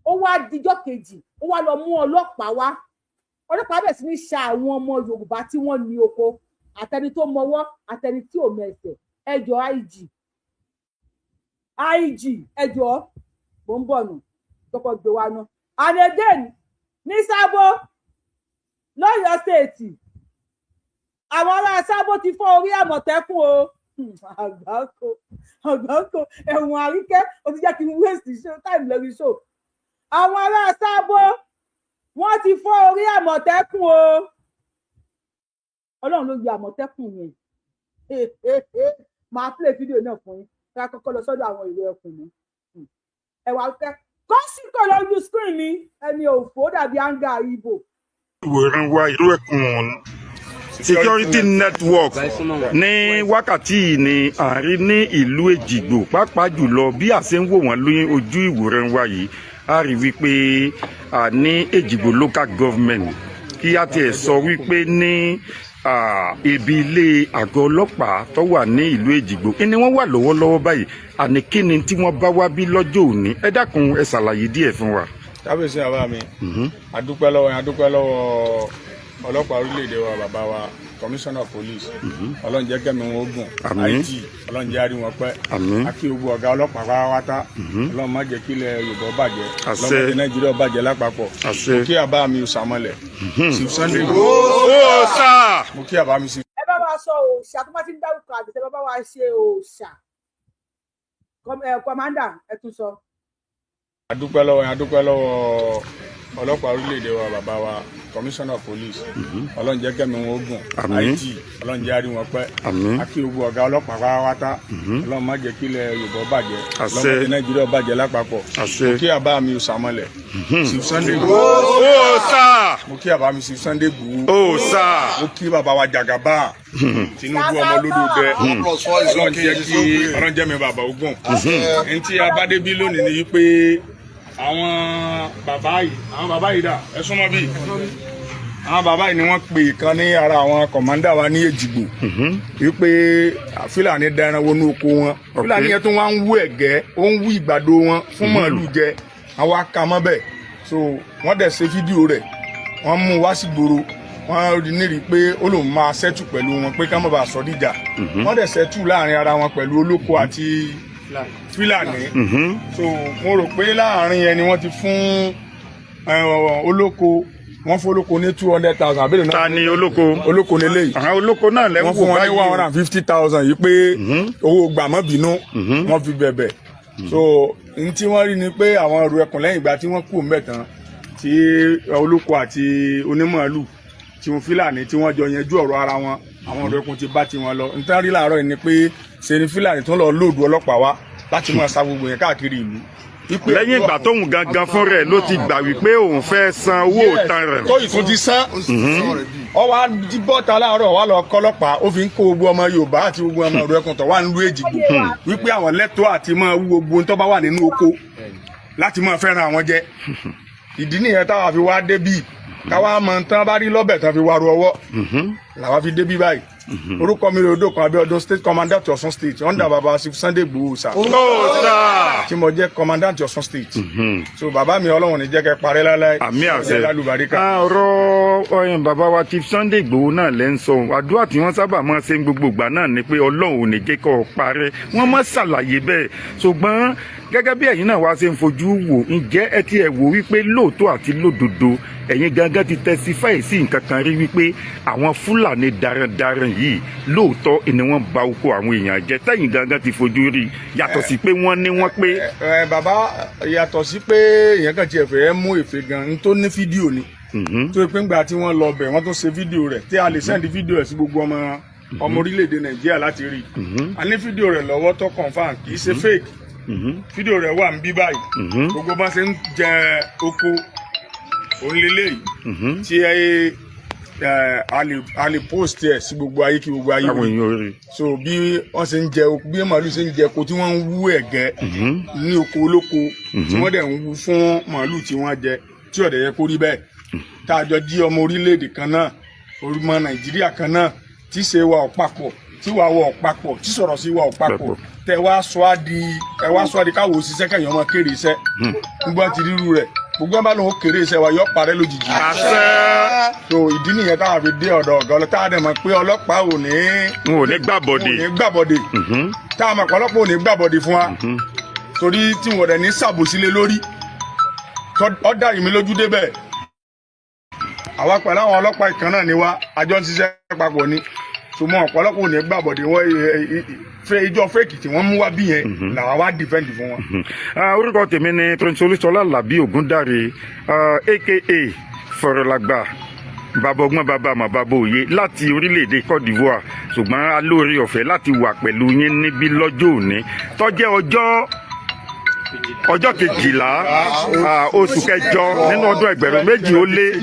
S2: Ó wá dijọ́ kejì, ó wá lọ mú ọlọ́pàá wá. Ọlọ́pàá bẹ̀rẹ̀ sí ní ṣa àwọn ọmọ Yorùbá tí wọ́n ní oko, àtẹni tó mọwọ́, àtẹni tí ò mẹsẹ̀. Ẹjọ́ IG, IG, ẹjọ́ mò ń bọ̀ nù kọ́kọ́ gbé wa ná. And again, ní Sábó lọ́yọ̀ọ́ State, àwọn ará Sábó ti fọ́ orí Àmọ̀tẹ́kùn o. Àgbákò, àgbákò, ẹ̀wọ̀n àríkẹ́, ó ti jẹ́ kí n waste show time lórí show. Àwọn ará Sábó, wọ́n ti fọ́ orí Àmọ̀tẹ́kùn o. Ọlọ́run ló yọ Àmọ̀tẹ́kùn yẹn. Máa play fídíò náà fún yín. Ká kọ́kọ́ lọ sọ́dọ̀ àwọn ìwé ẹkùn mi. Ẹ̀wà kẹ́ kọ́sìkò lójú screen mi, ẹni òfò dàbí anga ibo.
S4: Ìwòran wa, ìlú ẹkùn security network ní wákàtí yìí ni à ń rí ní ìlú Èjìgbò, pàápàá jùlọ bí a ṣe ń wò wọ́n ní ojú ìwòran wa yìí, a rí wípé a ní Èjìgbò Local Government, kí a tiẹ̀ sọ wípé ní ibi ilé àgọ́ ọlọ́pàá tó wà ní ìlú Èjìgbò ni wọ́n wà lọ́wọ́lọ́wọ́ báyìí. Àní kí ni tí wọ́n bá wá bí lọ́jọ́ òní? Ẹ dákun, ẹ ṣàlàyé díẹ̀ fún wa.
S5: Kábíyèsí, bàbá mi, adúpẹ́ lọ́wọ́ yẹn, adúpẹ́ lọ́wọ́ ọlọ́pàá orílẹ̀-èdè wa, bàbá wa commissioner of police. Ọlọ́run jẹ́ kẹ́mi wọn ogun.
S4: Àmín.
S5: IG, Ọlọ́run jẹ́ àrí wọn pẹ́.
S4: Àmín.
S5: Akí gbogbo ọ̀gá ọlọ́pàá pátápátá. Ọlọ́run má jẹ́ kí ilẹ̀ Yorùbá bàjẹ́.
S4: Àṣẹ.
S5: Ọlọ́run má jẹ́ Nàìjíríà bàjẹ́ lápapọ̀.
S4: Àṣẹ.
S5: Mo kí àbá mi Òsàmọlẹ̀, Chief Sunday Igboho.
S4: Ó sáà.
S5: Mo kí àbá mi sí.
S2: Ẹ bá wa sọ òòṣà tó bá ti ń dárúkọ àgbẹ̀tẹ̀, bá wa ṣe òòṣà. Commander, ẹ tún sọ.
S5: Adúpẹ́ lọ́wọ́ yẹn, adúpẹ́ lọ́wọ́ ọlọ́pàá orílẹ̀-èdè wa, bàbá wa commissioner of police. Ọlọ́run jẹ́ kẹ́mi wọn ogun.
S4: Àmín.
S5: IG, Ọlọ́run jẹ́ àrí wọn pẹ́.
S4: Àmín.
S5: Akí gbogbo ọ̀gá ọlọ́pàá pátápátá. Ọlọ́run má jẹ́ kí ilẹ̀ Yorùbá bàjẹ́.
S4: Àṣẹ.
S5: Ọlọ́run má jẹ́ Nàìjíríà bàjẹ́ lápapọ̀.
S4: Àṣẹ.
S5: Mo kí àbá mi Òsàmọlẹ̀, Chief Sunday Igboho.
S4: Ó sáà.
S5: Mo kí àbá mi Chief Sunday Igboho.
S4: Ó sáà.
S5: Mo kí bàbá wa Jagaba Tinubu, ọmọ olódò dẹ. Ọlọ́run jẹ́ kí Ọlọ́run jẹ́ mi bàbá ogun. Ntí abádébí lónìí ni wípé àwọn bàbá yìí dà, ẹ súnmọ́ bí. Àwọn bàbá yìí ni wọ́n pè kan ní ara àwọn commander wa ní Èjìgbò wípé Fúlàní daran wọnú oko wọn. Fúlàní yẹn tó wá ń wú ẹ̀gẹ́, ó ń wú ìgbàdo wọn fún màálù jẹ. Àwọn aka mọ́ bẹ́ẹ̀, so wọ́n dẹ̀ ṣe fídíò rẹ̀, wọ́n mú un wá sí gbòòrò. Wọ́n rí nírìí pé ó lóun máa settle pẹ̀lú wọn pé ká má bàa sọ díjà. Wọ́n dẹ̀ settle láàrin ara wọn pẹ̀lú olóko àti Fúlàní. So mo rò pé láàrin yẹn ni wọ́n ti fún olóko, wọ́n fún olóko ní 200,000 àbẹ̀rẹ̀ náà.
S4: Ta ni olóko?
S5: Olóko lélẹ́yìí.
S4: Àwọn olóko náà lẹ́ ń
S5: Wọ́n
S4: wò
S5: fún wọn ní
S4: báyìí
S5: one
S4: o.
S5: 150,000 yìí pé owó gbàmọ́bínú wọ́n fi bẹ̀bẹ̀. So n tí wọ́n rí ni pé àwọn ẹrù ẹkùn, lẹ́yìn ìgbà tí wọ́n kú mẹ́tàn, tí olóko àti onímọ̀ọ́lù tí wọn Fúlàní tí wọ́n jọ yanjú ọ̀rọ̀ ara wọn, àwọn ẹrù ẹkùn ti bá tiwọn lọ. N tán rí láàárọ̀ yìí ni pé ṣe ni Fúlàní tó lọ lóòdù ọlọ́pàá wá láti máa sa gbogbo yẹn káàkiri ìlú.
S4: Lẹ́yìn ìgbà tóun gangan fún rẹ̀ ló ti gbà wípé òun fẹ́ san owó ìtan rẹ̀.
S5: Tó ìtún ti san, ọ wá jí bọ́ta láàárọ̀ wá lọ kọ́lọ́pàá, ó fi ń kó gbogbo ọmọ Yorùbá àti gbogbo ọmọ ọ̀rọ̀ ẹkùn tó wà nílùú Èjìgbò wípé àwọn lẹ́tọ̀ọ́ àti máa wú gbogbo ohun tó bá wà nínú oko láti máa fẹ́ràn àwọn jẹ. Ìdí nìyẹn táwa fi wá débì, káwa mọ tán bá rí lọ́bẹ̀ tán fi wá ru ọwọ́ làwa fi débì báyìí. Orúkọ mi Odòkun Abíọ́dún, state commandant Ọ̀ṣun State under baba Chief Sunday Igboho sà,
S4: Ó sà.
S5: tí mo jẹ́ commandant Ọ̀ṣun State. So bàbá mi, Ọlọ́run ní jẹ́ kẹ́ parẹ́ láláì.
S4: Àmín, àṣẹ.
S5: Jẹ́ lálùbáríkà.
S4: Ọ̀rọ̀ ọyàn bàbá wa Chief Sunday Igboho náà lẹ́ ń sọ. Àdúrà tí wọ́n sábà máa ṣe ń gbogbo ìgbà náà ni pé Ọlọ́run ò ní jẹ́ kó o parẹ́. Wọ́n máa ṣàlàyé bẹ́ẹ̀, ṣùgbọ́n gẹ́gẹ́ bí ẹ̀yin náà wá ṣe ń fojú wò, ǹjẹ́ ẹ ti ẹ̀ wò wípé lóòótọ́ àti lódodo, ẹ̀yin gangan ti testify sí nǹkan kan rí wípé àwọn Fúlàní darandaran yìí, lóòótọ́ ni wọ́n ba oko àwọn èèyàn jẹ́, tẹ̀yin gangan ti fojú rí, yàtọ̀ sí pé wọ́n ní wọ́n pé?
S5: Ẹ bàbá, yàtọ̀ sí pé èèyàn kan tiẹ̀ fẹ́ mú èfè gan n tó ní fídíò ni, tó yẹ pé ńgbà tí wọ́n lọ bẹ̀, wọ́n tó ṣe fídíò rẹ̀ tí a lè send fídíò rẹ̀ sí gbogbo ọmọ orílẹ̀-èdè Nàìjíríà láti rí. A ní fídíò rẹ̀ lọ́wọ́ tó confirm, kì í ṣe fake. Fídíò rẹ̀ wà ń bí báyìí. Gbogbo bá ṣe ń jẹ oko òǹlẹ́lẹ́yìí tí ẹ a lè post ẹ̀ sí gbogbo ayé kí gbogbo ayé
S4: Àwọn
S5: rí.
S4: èèyàn rí.
S5: So bí wọ́n ṣe ń jẹ, bí màálù ṣe ń jẹ oko, tí wọ́n ń wú ẹ̀gẹ́ ní oko olóko, tí wọ́n dẹ̀ ń wú fún màálù tí wọ́n jẹ, tí ó dẹ̀ yẹ kó rí bẹ́ẹ̀, tá a jọ jí ọmọ orílẹ̀-èdè kan náà, ọmọ Nàìjíríà kan náà, tí ṣe wa ò papọ̀, tí wàá wọ ò papọ̀, tí sọ̀rọ̀ sí wa ò papọ̀.
S4: Papọ̀.
S5: Tẹ wá sọ á di ẹ wá sọ á di káwọ òṣìṣẹ́ kẹyìn ọmọ kéré iṣẹ́. Gbogbo àti ríru rẹ̀, gbogbo ẹ bá lóun kéré iṣẹ́ wa, yọ parẹ́ lójijì.
S4: Àṣẹ.
S5: So ìdí nìyẹn táwọn fi dé ọ̀dọ̀ ọ̀gá ọlọ́pàá, táwọn dẹ̀ mọ̀ pé ọlọ́pàá ò ní
S4: N ò ní gbàbọ̀dè.
S5: ò ní gbàbọ̀dè, táwọn mọ̀ pé ọlọ́pàá ò ní gbàbọ̀dè fún wa, torí tí wọ́n dẹ̀ ní sàbòsílẹ̀ lórí. Ó dá ìmí lójú débẹ̀. Àwa pẹ̀lú àwọn ọlọ́pàá ìkan náà ni wá, àjọ ń ṣiṣẹ́ papọ̀ ni. Ṣùgbọ́n ọ̀pọ̀lọpọ̀ ò ní gbàbọ̀dè wọ́n fẹ́ ìjọ fake tí wọ́n mú wá bí yẹn làwa wá defend fún wọn.
S4: Orúkọ tèmi ni Prince Olúṣọlá Làbí Ògúndàre, aka Fọ̀rọ̀lágbà, bàbá ọgbọ́n, bàbá àmọ́, bàbá òye, láti orílẹ̀-èdè Côte d'Ivoire, ṣùgbọ́n a lóore ọ̀fẹ́ láti wà pẹ̀lú yín níbí lọ́jọ́ òní tó jẹ́ ọjọ́ 12, oṣù kẹjọ, nínú ọdún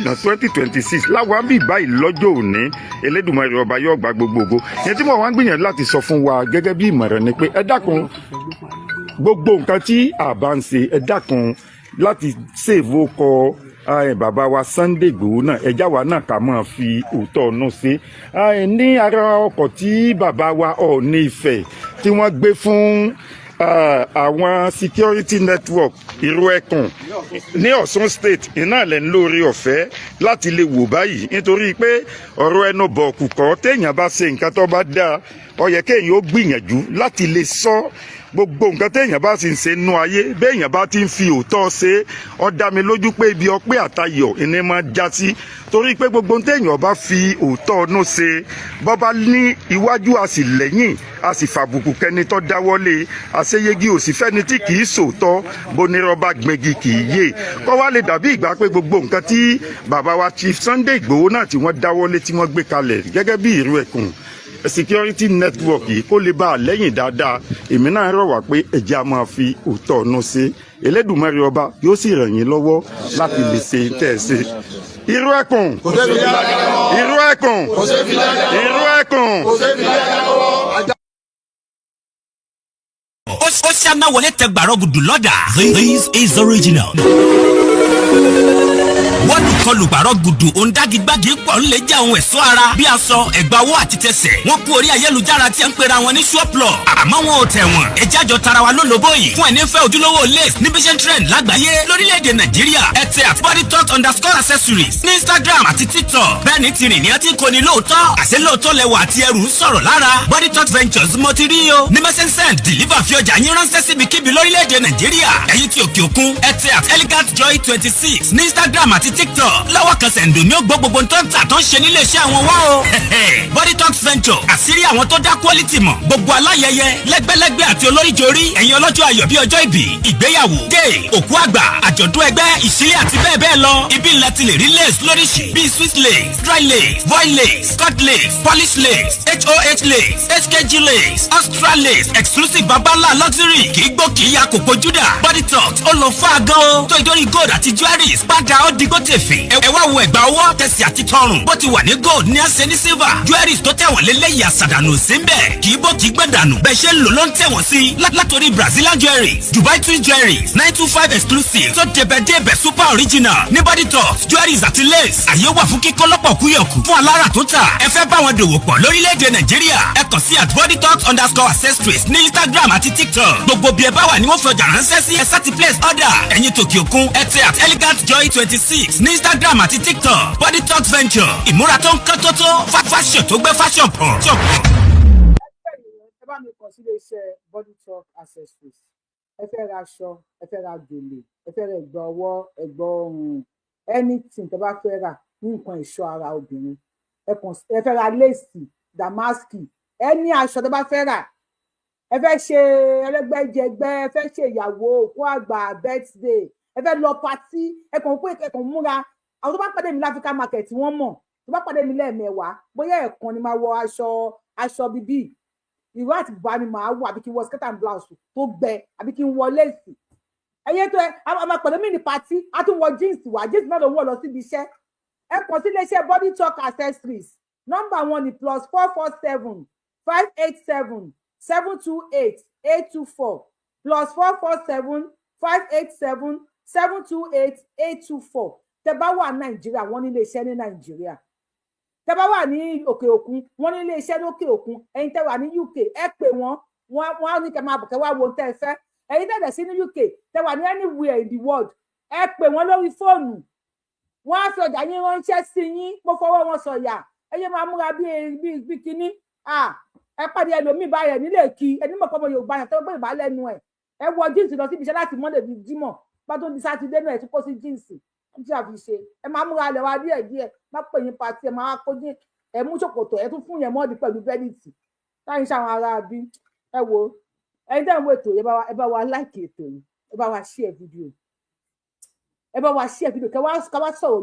S4: 2026 láwọn bí báyìí lọ́jọ́ òní. Elédùmarè ọba yóò gba gbogbo ògo. Yẹn tí mo wá ń gbìyànjú láti sọ fún wa gẹ́gẹ́ bí ìmọ̀ràn ni pé, ẹ dákun, gbogbo nǹkan tí a bá ń ṣe, ẹ dákun, láti save ọkọ bàbá wa Sunday Igboho náà, ẹjá wa náà ká máa fi òótọ́ ọ̀nà ṣe. Ní ara ọkọ̀ tí bàbá wa Ọọ̀ni Ifẹ̀ tí wọ́n gbé fún àwọn security network Ìró Ẹkùn ní Ọ̀ṣun State, iná lẹ̀ ń lórí ọ̀fẹ́ láti lè wò báyìí, nítorí pé ọ̀rọ̀ ẹnu bọ̀ọ̀kù kọ́. Téèyàn bá ṣe nǹkan tó bá dáa, ó yẹ kéèyàn ó gbìyànjú láti lè sọ. Gbogbo nǹkan téèyàn bá sì ń ṣe nú ayé, béèyàn bá ti ń fi òótọ́ ṣe, ó dá mi lójú pé ibi ọpẹ́ àtayọ̀ ìní máa já sí, torí pé gbogbo ohun téèyàn bá fi òótọ́ ọdún ṣe, bọ́ bá ní iwájú, a sì lẹ́yìn, a sì fàbùkù kẹni tó dáwọ́lé. Àṣeyege ò sì fẹ́ni tí kì í sòótọ́. Bonírọ́bà gbẹ̀gì kì í yé kọ́ wá lè dàbí ìgbà pé gbogbo nǹkan tí bàbá wa Chief Sunday Igboho náà tí wọ́n dáwọ́lé, tí wọ́n gbé kalẹ̀ gẹ́gẹ́ bí Ìró Ẹkùn security network yìí, kó lè bá a lẹ́yìn dáadáa. Èmi náà rọ̀ wá pé ẹ̀jẹ̀ a máa fi òótọ́ ọ̀nà ṣe. Elédùmarè ọba yóò sì ràn yín lọ́wọ́ láti lè ṣe tẹ̀ ẹ́ ṣe. Ìró Ẹkùn, Ìró Ẹkùn, Ìró Ẹkùn.
S6: Ó ṣáná wọlé tẹ gbàrọ̀ gùdù lọ́dà. This is original. Wọ́n kọlù gbàrọ̀ gùdù òǹdàgígbàgì pọ̀ ń lè jẹ́ ohun ẹ̀ṣọ́ ara bí aṣọ, ẹ̀gbà owó àti tẹsẹ̀. Wọ́n kú orí ayélujára tí a ń pera wọn ní surplus, àmọ́ wọn ò tẹ̀wọ̀n. Ẹjẹ́ àjọ tara wa lólobó yìí fún ẹni fẹ́ ojúlówó lace ní bíṣẹ́ trend lágbàáyé lórílẹ̀‐èdè Nàìjíríà. Ẹ tẹ @bodytalk_accessories ní Instagram àti TikTok. Bẹ́ẹ̀ ni tìrìn ní ẹ ti kò ní lóòótọ́, àṣẹ lóòótọ́ lẹwà àti ẹrù ń sọ̀rọ̀ lára. Body Talk Ventures mo ti rí o ní message deliver, fi ọjà yín ránṣẹ́ síbikíbi lórílẹ̀‐èdè Nàìjíríà. Ẹ̀yin tí òkè òkun, ẹ tẹ @elegantjoy26 ní Instagram àti TikTok. Lọ́wọ́ kan sẹ̀ǹdò ní ó gbọ́ gbogbo tó ń tà tó ń ṣe nílé iṣẹ́ àwọn wá o. Body Talk Venture, àṣírí àwọn tó dá quality mọ̀. Gbogbo aláyẹyẹ lẹ́gbẹ́lẹ́gbẹ́ àti olóríjorí, ẹ̀yin ọlọ́jọ́ ayọ̀ bíi ọjọ́ ìbí, ìgbéyàwó, dé òkú àgbà, àjọ̀dún ẹgbẹ́, ìṣílẹ̀ àti bẹ́ẹ̀ bẹ́ẹ̀ lọ, ibi ńlá ti lè rí lace lóríṣi bíi Swiss lace, dry lace, voile lace, cut lace, polish lace, hoh lace, hkg lace, extra lace, exclusive, babalá luxury, kì í gbó, kì í ya, kò pojú dà. Body Talk ó lọ fún agan o tó ìdórí gold àti jewelries padà ó digbó tè. tèfè. Ẹ wá wo ẹ̀gbà ọwọ́, tẹsẹ̀ àti tọrùn. Bó ti wà ní gold ní àṣẹ ní silver. Jewelries tó tẹ̀wọ̀n lélẹ́yìí, àṣàdànù sí ń bẹ̀. Kì í bó kì í gbẹ̀ dànù. Bẹ́ẹ̀ ṣe ń lò ló ń tẹ̀wọ̀n sí. Látòrí Brazilian jewelries, Dubai twin jewelries, 925 exclusive tó débẹ̀ débẹ̀, super original ní Body Talk jewelries àti lace. Àyè wà fún kíkọ́ lọ́pọ̀ kúyọ̀kù fún alára tó tà. Ẹ fẹ́ bá wọn dòwò pọ̀ lórílẹ̀‐èdè Nàìjíríà, ẹ kàn sí @bodytalk_accessories ní Instagram àti TikTok. Gbogbo bí ẹ bá wà ní wọ́n fi ọjà ránṣẹ́ sí. Ẹ sáti place order. Ẹ̀yin tòkè òkun, ẹ tẹ @elegantjoy26 ní Instagram àti TikTok. Body Talk Venture, ìmúra tó ń kán tó tó, fashion tó gbé fashion pọ̀.
S2: Ẹ bá mi kàn sí iléeṣẹ́ Body Talk Accessories. Ẹ fẹ́ ra aṣọ, ẹ fẹ́ ra gèlè, ẹ fẹ́ ra ẹ̀gbà ọwọ́, ẹ̀gbà ọrùn, anything tẹ́ bá fẹ́ rà ní nǹkan ẹ̀ṣọ́ ara obìnrin, ẹ kàn. Ẹ fẹ́ ra lace, damask, ẹni aṣọ tẹ́ bá fẹ́ rà, ẹ fẹ́ ṣe ẹlẹ́gbẹ́jẹgbẹ́, ẹ fẹ́ ṣe ìyàwó, òkú àgbà, birthday, ẹ fẹ́ lọ party, ẹ kàn pé ẹ kàn múra. Àwọn tó bá pàdé mi láfíríkà market, wọ́n mọ̀. Tó bá pàdé mi lẹ́ẹ̀mẹ́wàá, bóyá ẹ̀ẹ̀kan ni máa wọ aṣọ bíbí ìró àti bùbá ni màá wọ, àbí kí n wọ skirt and blouse tó gbẹ, àbí kí n wọ lace. Ẹyẹ tó ẹ a máa pẹ̀lú mi ní party, a tún wọ jeans wá. Jeans náà ló ń wọ̀ lọ síbi iṣẹ́. Ẹ kàn sí iléeṣẹ́ Body Talk Accessories. Nọ́mbà wọn ni +447 587 728 824, +447 587 728 824. Tẹ́ bá wà Nàìjíríà, wọ́n ní iléeṣẹ́ ní Nàìjíríà. Tẹ́ bá wà ní òkè òkun, wọ́n ní iléeṣẹ́ lókè òkun. Ẹ̀yin tẹ́ wà ní UK, ẹ pè wọ́n, wọ́n á ní kẹ́ máa bọ̀, kẹ́ wá wo ohun tẹ́ ẹ fẹ́. Ẹ̀yin tẹ́ dẹ̀ sí ní UK, tẹ́ wà ní anywhere in the world, ẹ pè wọ́n lórí fóònù, wọ́n á fi ọjà yín ránṣẹ́ sí yín. Mo fọwọ́ wọn sọ̀yà. Ẹ yé máa múra bí bí kínní. Ẹ pàdé ẹlòmíì báyẹn nílé kí ẹni mọ̀ pọ́nmọ Yorùbá yẹn tó gbé ìbá lẹ́nu ẹ̀. Ẹ wọ jeans lọ síbi iṣẹ́ láti Monday bíi Jímọ̀, bá tó di Sátidé náà, ẹ tún kó sí jeans tí a fi ṣe. Ẹ máa múra lẹ̀ wá díẹ̀ díẹ̀. Má pè yín party, ẹ máa kó jí, ẹ mú ṣòkòtò, ẹ tún fún yẹn mọ́ọ̀dì pẹ̀lú belt láyé ṣe àwọn ará bí. Ẹ wo, ẹni tẹ́ ń wo ètò yìí, ẹ bá wa like ètò yìí, ẹ bá wa share fídíò, ẹ bá wa share fídíò. Ká wá sọ̀rọ̀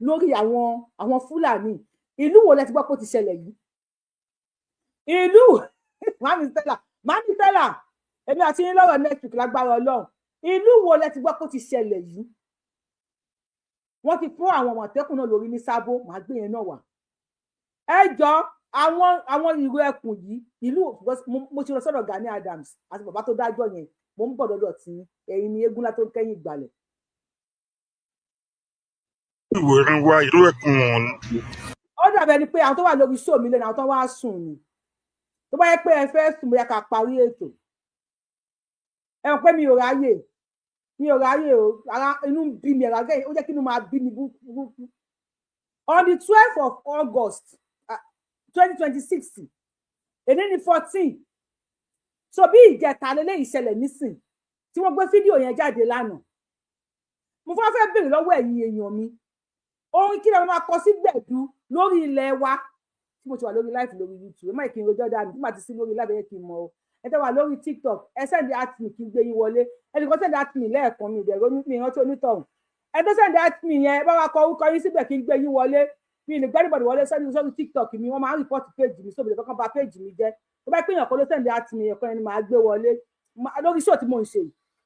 S2: lórí àwọn Fúlàní. Ìlú wo lẹ ti gbọ́ pé ó ti ṣẹlẹ̀ yìí? Ìlú Mami Stella, Mami Stella, èmi àti yín lọ́rọ̀ next week lágbára Ọlọ́run. Ìlú wo lẹ ti gbọ́ pé ó ti ṣẹlẹ̀ yìí? Wọ́n ti fún àwọn Àmọ̀tẹ́kùn náà lórí ní Sábó. Màá gbé yẹn náà wá. Ẹ jọ, àwọn ìlú ẹkùn yìí, ìlú mo ti lọ sọ́dọ̀ Gani Adams àti bàbá tó dájọ́ yẹn. Mo ń bọ̀ lọ́dọ̀ tí ẹ̀yin ni eégún látó kẹ́yìn ìgbàlẹ̀.
S4: Ìwòran wa ìlú ẹkùn.
S2: Ó dàbẹ̀ ni pé àwọn tó wà lórí show mi lẹ́nu, àwọn tó wá sùn ni. Tó bá yẹ pé ẹ fẹ́ sùn, bóyá ká parí ètò. Ẹ mọ̀ pé mi ò ráyè, mi ò ráyè o. Ara inú ń bí mi, ẹ̀rọ agẹ́ ó jẹ́ kí inú máa bí mi burúkú. On the 12th of August 2026, èní ní 14, so bí ìjẹta lélẹ́yìí ṣẹlẹ̀ nísìn tí wọ́n gbé fídíò yẹn jáde lánàá. Mo fẹ́ fẹ́ béèrè lọ́wọ́ ẹ̀yin èèyàn mi, orin kí lè máa kọ sí gbẹ̀du lórí ilẹ̀ wa tí mo ti wà lórí live lórí YouTube? Ẹ má kí n rojọ́ dànù tí màá ti sí lórí live. Ẹ kí n mọ o. Ẹ tẹ́ wà lórí TikTok, ẹ send at me kí n gbé yín wọlé. Ẹnì kan send at me lẹ́ẹ̀kan, mi ìdẹ̀rọ mi ìrántí onítọ̀hún. Ẹ tó send at me yẹn, bá wa kọ orúkọ yín síbẹ̀ kí n gbé yín wọlé. Mi lè gbẹ́nìbọ̀dì wọlé sórí TikTok mi. Wọ́n máa ń report page mi sóbi kankan, bà page mi jẹ́. Tó bá pèèyàn kan ló send at me ẹ̀kan ẹni máa gbé wọlé lórí show tí mò ń ṣe.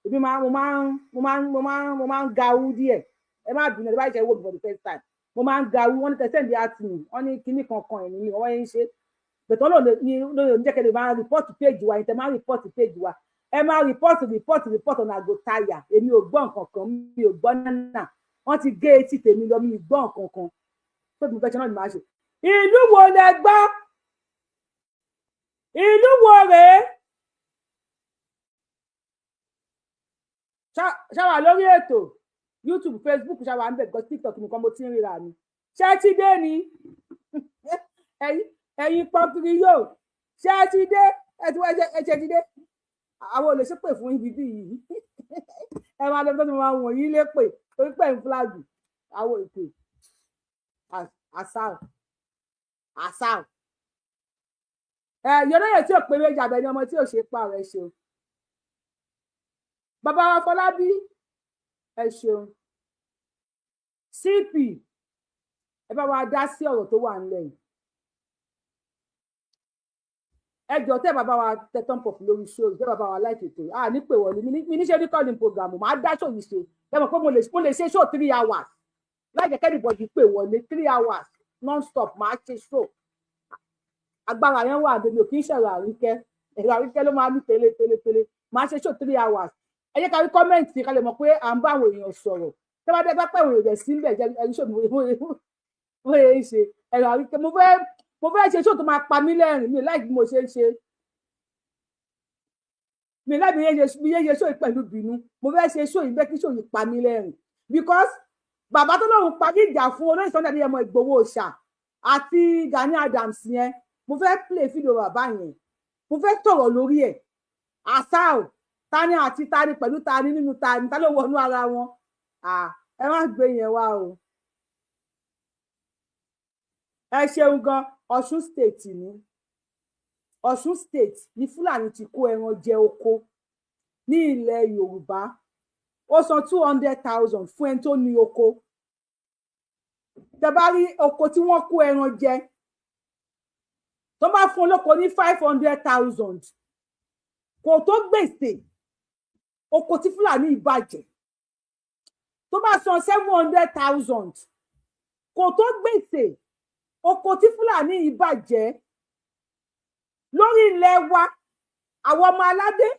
S2: Èmi máa mo máa ń mo máa ń mo máa ń mo máa ń ga owó díẹ̀. Ẹ má bínú, ẹ bá ṣe wò mí for the first time. Mo máa ń ga owó. Wọ́n ní tẹ send at me, wọ́n ní kinní kankan ẹ̀ ní mi wọ́n ń ṣe bẹ̀tọ́ ló ní ló ní jẹ́ kẹ́ lè máa report page wa. Yẹn tẹ máa report page wa, ẹ máa report, report, report ọ̀nà àgò táyà. Èmi ò gbọ́ nǹkan kan, mi ò gbọ́ nánà. Wọ́n ti gé etí tèmi lọ, mi ò gbọ́ nǹkan kan tó ti mo fẹ́ ṣe náà ni màá ṣe. Ìlú wo lẹ gbọ́? Ìlú wo rèé? Ṣáwà lórí ètò YouTube, Facebook, ṣáwà ń bẹ̀? Because TikTok nìkan mo ti ń ríra mi. Ṣé ti dé ni? Ẹ̀yin pọnkiri yóò, ṣé ti dé? Ẹ ti wá, ẹ ṣe ti dé. Àwọn olè ṣépè fún ibi bí yìí. Ẹ máa lọ tó máa wọ̀nyí lépè torí pé ń flag àwọn ètò àṣà àṣà ẹ yọlọyẹ tí ò pé méjì abẹ ni ọmọ tí ò ṣe pa rẹ. Ṣeun, bàbá wa Fọlábí, ẹ ṣeun. CP, ẹ bá wa dá sí ọ̀rọ̀ tó wà nílẹ̀ yìí. Ẹ jọ, tẹ́ bàbá wa tẹ thumb up lórí show, tẹ́ bàbá wa like ètò. À ní pè wọlé mi ní ṣe recording program, màá dá show yìí ṣe. Ẹ mọ̀ pé mo lè ṣe show 3 hours. Láì jẹ́ k'anybody pè wọlé, 3 hours non-stop máa ṣe show. Agbára yẹn wà. Bèbè kì í ṣẹ̀rọ àríkẹ́, ẹ̀rọ àríkẹ́ ló máa ń tẹ̀lé tẹ̀lé tẹ̀lé. Máa ṣe show 3 hours. Ẹ jẹ́ ká rí comment, ká lè mọ̀ pé à ń bá àwọn èèyàn sọ̀rọ̀. Tẹ́ bá dé bá pẹ́, àwọn èèyàn sí ń bẹ̀ jẹ́ ẹ̀rí show mi bóyá ń ṣe ẹ̀rọ àríkẹ́. Mo fẹ́ ṣe show tó máa pa mí lẹ́rìn. Mi láì bí mo ṣe ń ṣe mi láì bí yẹn ṣe show yìí pẹ̀lú bínú. Mo fẹ́ ṣe show yìí bẹ́ẹ̀ kí show yìí pa mí lẹ́rìn, because bàbá tó lóun parí ìjà fún olóyè Sunday Adéyẹmọ Ìgbòho Òòṣà àti Gani Adams yẹn, mo fẹ́ play fídíò bàbá yẹn, mo fẹ́ sọ̀rọ̀ lórí ẹ̀. Àṣà ò tani àti tani pẹ̀lú tani nínú tani, ta ló wọnú ara wọn? Ẹ má gbé yẹn wá o. Ẹ ṣeun gan. Ọ̀ṣun State ní, Ọ̀ṣun State ní Fúlàní ti kó ẹran jẹ oko ní ilẹ̀ Yorùbá. Ó san 200,000 fún ẹni tó ní oko. Tẹ́ bá rí oko tí wọ́n kó ẹran jẹ, tó bá fún olóko ní 500,000, kò tó gbèsè oko tí Fúlàní ìbàjẹ́. Tó bá san 700,000, kò tó gbèsè oko tí Fúlàní ìbàjẹ́ lórí ilẹ̀ wa. Àwọn ọmọ aládé,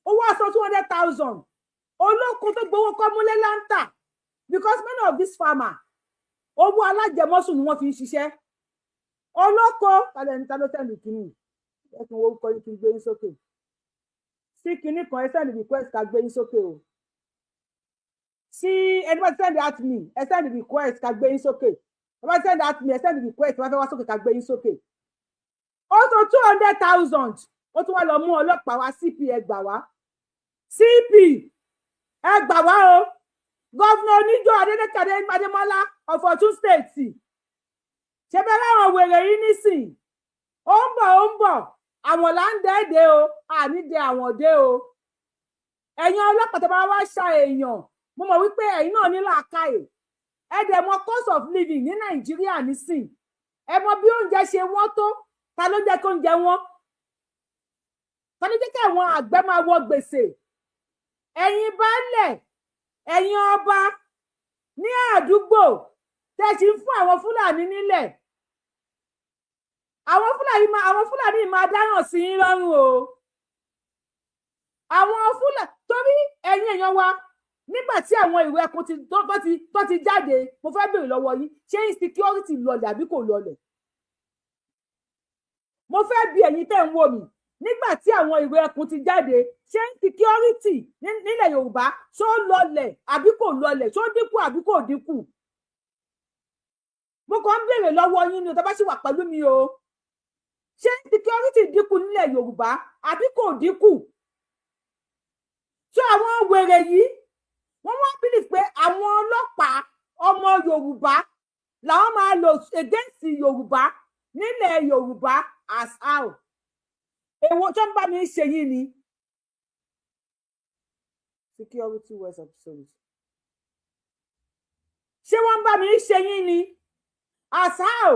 S2: ó wá san 200,000, olóko tó gbowó kọ́múlé láǹtà, because many of these farmer, owó alájẹmọ́sùn ni wọ́n fi ń ṣiṣẹ́. Olóko tálẹ̀ ní ta ló send kínní? Ẹ kí n wo orúkọ yín kí n gbé yín sókè sí kinní kan. Ẹ send request ká gbé yín sókè o. Sí ẹni bá ti send at me, ẹ send request ká gbé yín sókè. Ẹ bá ti send at me, ẹ send request, wọ́n fẹ́ wá sókè ká gbé yín sókè. Ó tó 200,000, ó tún wá lọ mú ọlọ́pàá wá. CP, ẹ gbà wá. CP, ẹ gbà wá o. Governor oníjó Adélékè Adémọlá of Ọ̀ṣun State, ṣe bẹ́ẹ̀ láwọn wèrè yìí nísìn? Ó ń bọ̀, ó ń bọ̀. Àwọn là ń dẹ́ẹ̀dẹ́ o, àní dẹ àwọn dé o. Ẹ̀yin ọlọ́pàá tó bá wá ṣa èèyàn, mo mọ̀ wípé ẹ̀yin náà ní làákàyè. Ẹ dẹ̀ mọ̀ cost of living ní Nàìjíríà nísìn. Ẹ mọ̀ bí oúnjẹ ṣe wọ́n tó. Ta ló jẹ́ kó oúnjẹ wọ́n? Ta ló jẹ́ kí àwọn àgbẹ̀ máa wọ gbèsè? Ẹ̀yin baálẹ̀, ẹ̀yin ọba ní àdúgbò tẹ́ ti ń fún àwọn Fúlàní nílẹ̀, àwọn Fúlàní máa dáràn sí yín lọ́rùn o. Àwọn Fúlàní, torí ẹ̀yin èèyàn wa, nígbà tí àwọn ìwé ẹkùn ti tó ti jáde, mo fẹ́ béèrè lọ́wọ́ yín, ṣé insecurity lọlẹ̀ àbí kò lọlẹ̀? Mo fẹ́ bi ẹ̀yin tẹ́ ń wò mí, nígbà tí àwọn ìwé ẹkùn ti jáde, ṣé insecurity nílẹ̀ Yorùbá, ṣó lọlẹ̀ àbí kò lọlẹ̀? Ṣó dínkù àbí kò dínkù? Mo kàn ń béèrè lọ́wọ́ yín ni o, tó bá sì wà pẹ̀lú mi o. Ṣé insecurity dínkù nílẹ̀ Yorùbá àbí kò dínkù? Ṣé àwọn wèrè yìí, wọ́n wá believe pé àwọn ọlọ́pàá ọmọ Yorùbá làwọn máa lò against Yorùbá nílẹ̀ Yorùbá? As how? Èwo tó ń bá mi ṣe yín ni security west of service? Ṣé wọ́n ń bá mi ṣe yín ni? As how?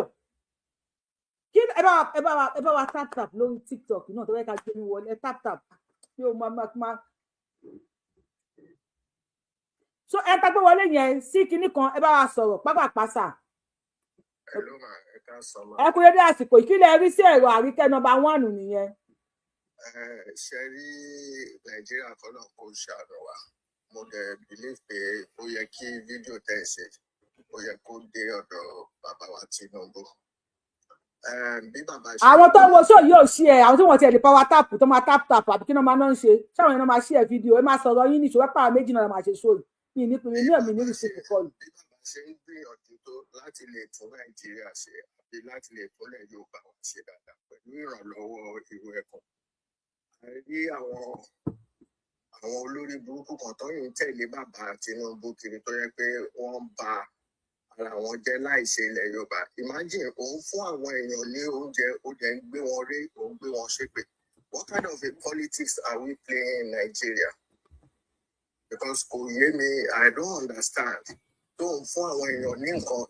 S2: Kí ẹ bá wa tap tap lórí TikTok náà tó fẹ́ ká gbé mi wọlé. Ẹ tap tap kí o máa so ẹ tá gbé wọlé yẹn sí kinní kan. Ẹ bá wa sọ̀rọ̀ pápápásà.
S7: Hello ma, ẹ káàsán ma.
S2: Ẹ kú dédé àsìkò. Ìkílẹ̀ rí sí ẹ̀rọ àríkẹ́ number one nìyẹn.
S7: Ẹ ṣe rí Nàìjíríà, kọ́nà kó ṣàánú wa. Mo dẹ̀ believe pé ó yẹ kí fídíò tẹ̀ ẹ́ ṣe, ó yẹ kó dé ọ̀dọ̀ bàbá wa Tinubu. Bí bàbá ṣe
S2: Àwọn tó ń wo show yóò ṣí ẹ, àwọn tí wọn ti ẹ lè power tap, tó máa tap tap, àbí kí náà máa náà ń ṣe? Ṣáwọn yẹn náà máa ṣí ẹ fídíò? Ẹ máa sọ̀rọ̀ yín níṣó wẹ́pà méjì náà máa ṣe show yìí. Mi ní pinnu ní èmi ní receive call.
S7: Bí bàbá ṣe ń gbìyànjú tó láti lè tún Nàìjíríà ṣe àbí láti lè túnlẹ̀ Yorùbá wa ṣe dáadáa pẹ̀lú ìrànlọ́wọ́ ìlú ẹ̀kọ́, a rí àwọn olórí burúkú kan tó yìí ń tẹ̀lé bàbá Tinubu kiri, tó yẹ pé wọ́n ń ba ara wọn jẹ́ láìṣe ilẹ̀ Yorùbá. Imagine, òun fún àwọn èèyàn ní oúnjẹ, ó dẹ̀ ń gbé wọn rí, òun gbé wọn ṣépè. What kind of a politics are we playing in Nigeria? Because kò yé mi, I don't understand. Tó ń fún àwọn èèyàn ní nǹkan,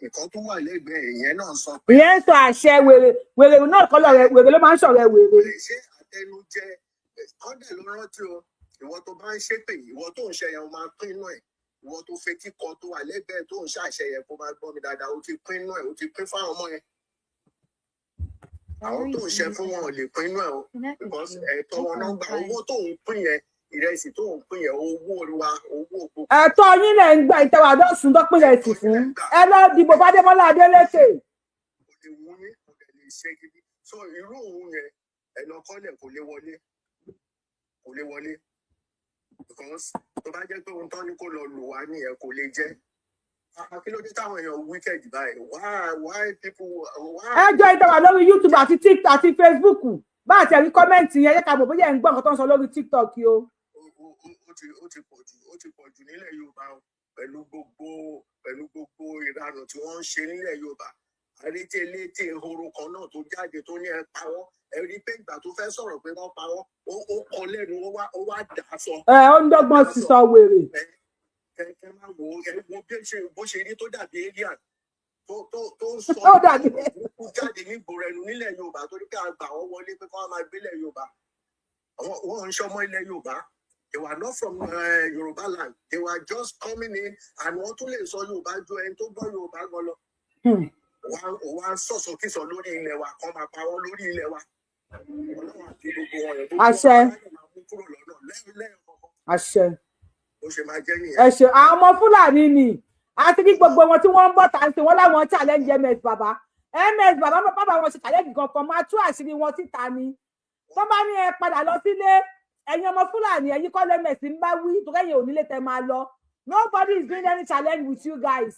S7: nǹkan tó wà lẹ́gbẹ̀ẹ́ ìyẹn náà sọ pé
S2: Ìyẹn ń sọ àṣẹ wèrè, wèrè náà kọ́ lọ́rẹ̀, wèrè ló máa ń sọ̀rọ̀ ẹ wèrè.
S7: Ṣé àtẹnujẹ kọ́dẹ̀ ló rántí o? Ìwọ tó bá ń ṣépè, ìwọ tó ń ṣe yẹn, o máa pín inú ẹ̀. Ìwọ tó fetí kọ, tó wà lẹ́gbẹ̀ẹ́, tó ń ṣàṣẹ yẹn, kó máa gbọ́ mi dáadáa. Ó ti pín inú ẹ̀, ó ti pín fáwọn ọmọ yẹn. Àwọn tó ń ṣe fún wọn ò lè pín inú ẹ̀ o, because ẹ̀tọ́ wọn náà gbà. Owó tó ń pín yẹn, ìrẹsì tó ń pín yẹn, owó wa, owó gbogbo.
S2: Ẹ̀tọ́ yín lẹ̀ ń gbà. Ìtẹwà dọ̀sùn tó pín ìrẹsì fún, ẹ lọ dìbò f'Adémọ́lá Adélékè.
S7: Kò lè wú yín, kò dẹ̀ lè ṣe gidi. So irú òun yẹn, ẹ̀nà kọ́lẹ̀, kò lè wọlé, kò lè wọlé, because tó bá jẹ́ pé ohun tán ní kó lọ lò wá nìyẹn, kò lè jẹ́. Ah, kí ló dé táwọn èèyàn wicked báyìí? Why people, why?
S2: Ẹ jọ, ìtẹwà lórí YouTube àti TikTok àti Facebook, bá àti ẹ̀rí comment yẹn, yẹ ká mọ̀ bóyá ẹ̀ ń gbọ́ nǹkan tó ń sọ lórí TikTok o.
S7: Ó ti pọ̀ jù, ó ti pọ̀ jù nílẹ̀ Yorùbá o, pẹ̀lú gbogbo ìranù tí wọ́n ń ṣe nílẹ̀ Yorùbá. Àrétí elétè ehoro kan náà tó jáde tó ní ẹ pa wọ́n. Ẹ rí i pé ìgbà tó fẹ́ sọ̀rọ̀ pé wọ́n pa wọ́n, ó kọ lẹ́nu, ó wá dà á sọ.
S2: Ẹ ó ń dọ́gbọ́n sísọ wèrè.
S7: Ẹ kẹ máa wò ó, ẹ wo bí ó ṣe bó ṣe rí, tó dàbí alien tó ń sọ
S2: Ó dàbí
S7: burúkú jáde nígboro ẹnu nílẹ̀ Yorùbá, torí pé a gbà wọ́n wọlé pé kí wọ́n máa gbélẹ̀ Yorùbá. Wọ́n ń ṣọmọ ilẹ̀ Yorùbá. They were not from Yorùbá land. They were just coming in, and wọ́n tún lè sọ Yorùbá ju ẹni tó gbọ́ Yorùbá gan lọ. Wọ́n á sọ̀sọ̀kísọ lórí ilẹ̀ wa, kán máa pa wọ́n lórí ilẹ̀ wa. Ọlọ́run àti gbogbo wọn yẹn, gbogbo
S2: Àṣẹ.
S7: wọn láyè máa mú kúrò lọ́nà lẹ́yìn lẹ́yìn kọ̀ọ̀kan.
S2: Àṣẹ.
S7: Bó ṣe máa jẹ́ nìyẹn.
S2: Ẹ ṣe. Àwọn ọmọ Fúlàní ni àti kí gbogbo wọn tí wọ́n ń bọ̀ tá ń sìn wọ́n láwọn challenge MS bàbá, MS bàbá, bàbá wọn ṣe challenge kankan, máa tú àṣírí wọn síta ni. Tó bá ní ẹ padà lọ sílé, ẹ̀yin ọmọ Fúlàní, ẹ̀yin kọ́ lms ń bá wí, torí ẹ̀yin ò nílé tẹ́ máa lọ. Nobody is doing any challenge with you guys.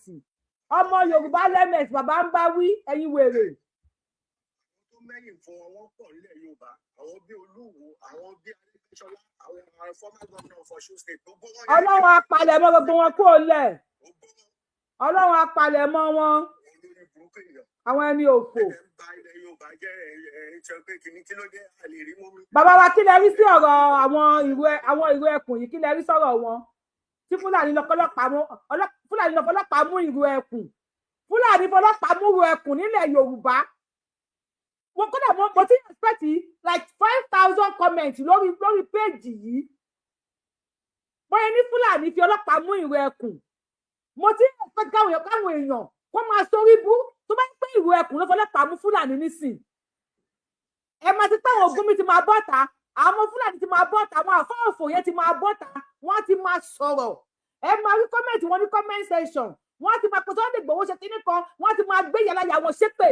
S2: Ọmọ Yorùbá lms bàbá ń bá wí, ẹ̀yin wèrè.
S7: Tó mẹ́yìn fún wọn, wọ́n pọ̀ nílẹ̀ Yorùbá, àwọn bíi Olúwo, àwọn bíi Arẹ́gbẹ́ṣọlá, àwọn former governor of Ọ̀ṣun State, gbogbo wọn yẹn.
S2: Ọlọ́run apalẹ̀mọ́ gbogbo wọn kúrò lẹ̀. Ọlọ́run apalẹ̀mọ́ wọn.
S7: Olórí burúkú èèyàn.
S2: Àwọn ẹni òfò.
S7: Ẹ̀ ń ba ilẹ̀ Yorùbá jẹ́. Ẹ̀ ń sọ pé kìíní, kí ló dé a lè rí mú mi.
S2: Bàbá wa, kí lẹ rí sí ọ̀rọ̀ àwọn ìró ẹkùn yìí? Kí lẹ rí sọ̀rọ̀ wọn tí Fúlàní lọ́pọ̀lọpàá mú, Fúlàní lọ́pọ̀lọpàá mú ìró ẹkùn, Fúlàní fọlọ́pàá mú ìró ẹkùn nílẹ̀ Yorùbá? Mo kódà mo ti expect like 5,000 comments lórí page yìí bóyá ní Fúlàní fi ọlọ́pàá mú ìró ẹkùn. Mo ti expect káwọn èèyàn kó máa sórí bú. Tó bá ń pé ìró ẹkùn ló fọlọ́pàá mú Fúlàní nísìn, ẹ máa ti táwọn ogun mi ti máa bọ́ta, àwọn Fúlàní ti máa bọ́ta, àwọn àfọ́ọ̀fò yẹn ti máa bọ́ta, wọ́n ti máa sọ̀rọ̀. Ẹ máa rí comment wọn ní comment section, wọ́n ti máa pèsè Sunday Igboho ṣe kinní kan, wọ́n ti máa gbé yàrá wọn ṣépè.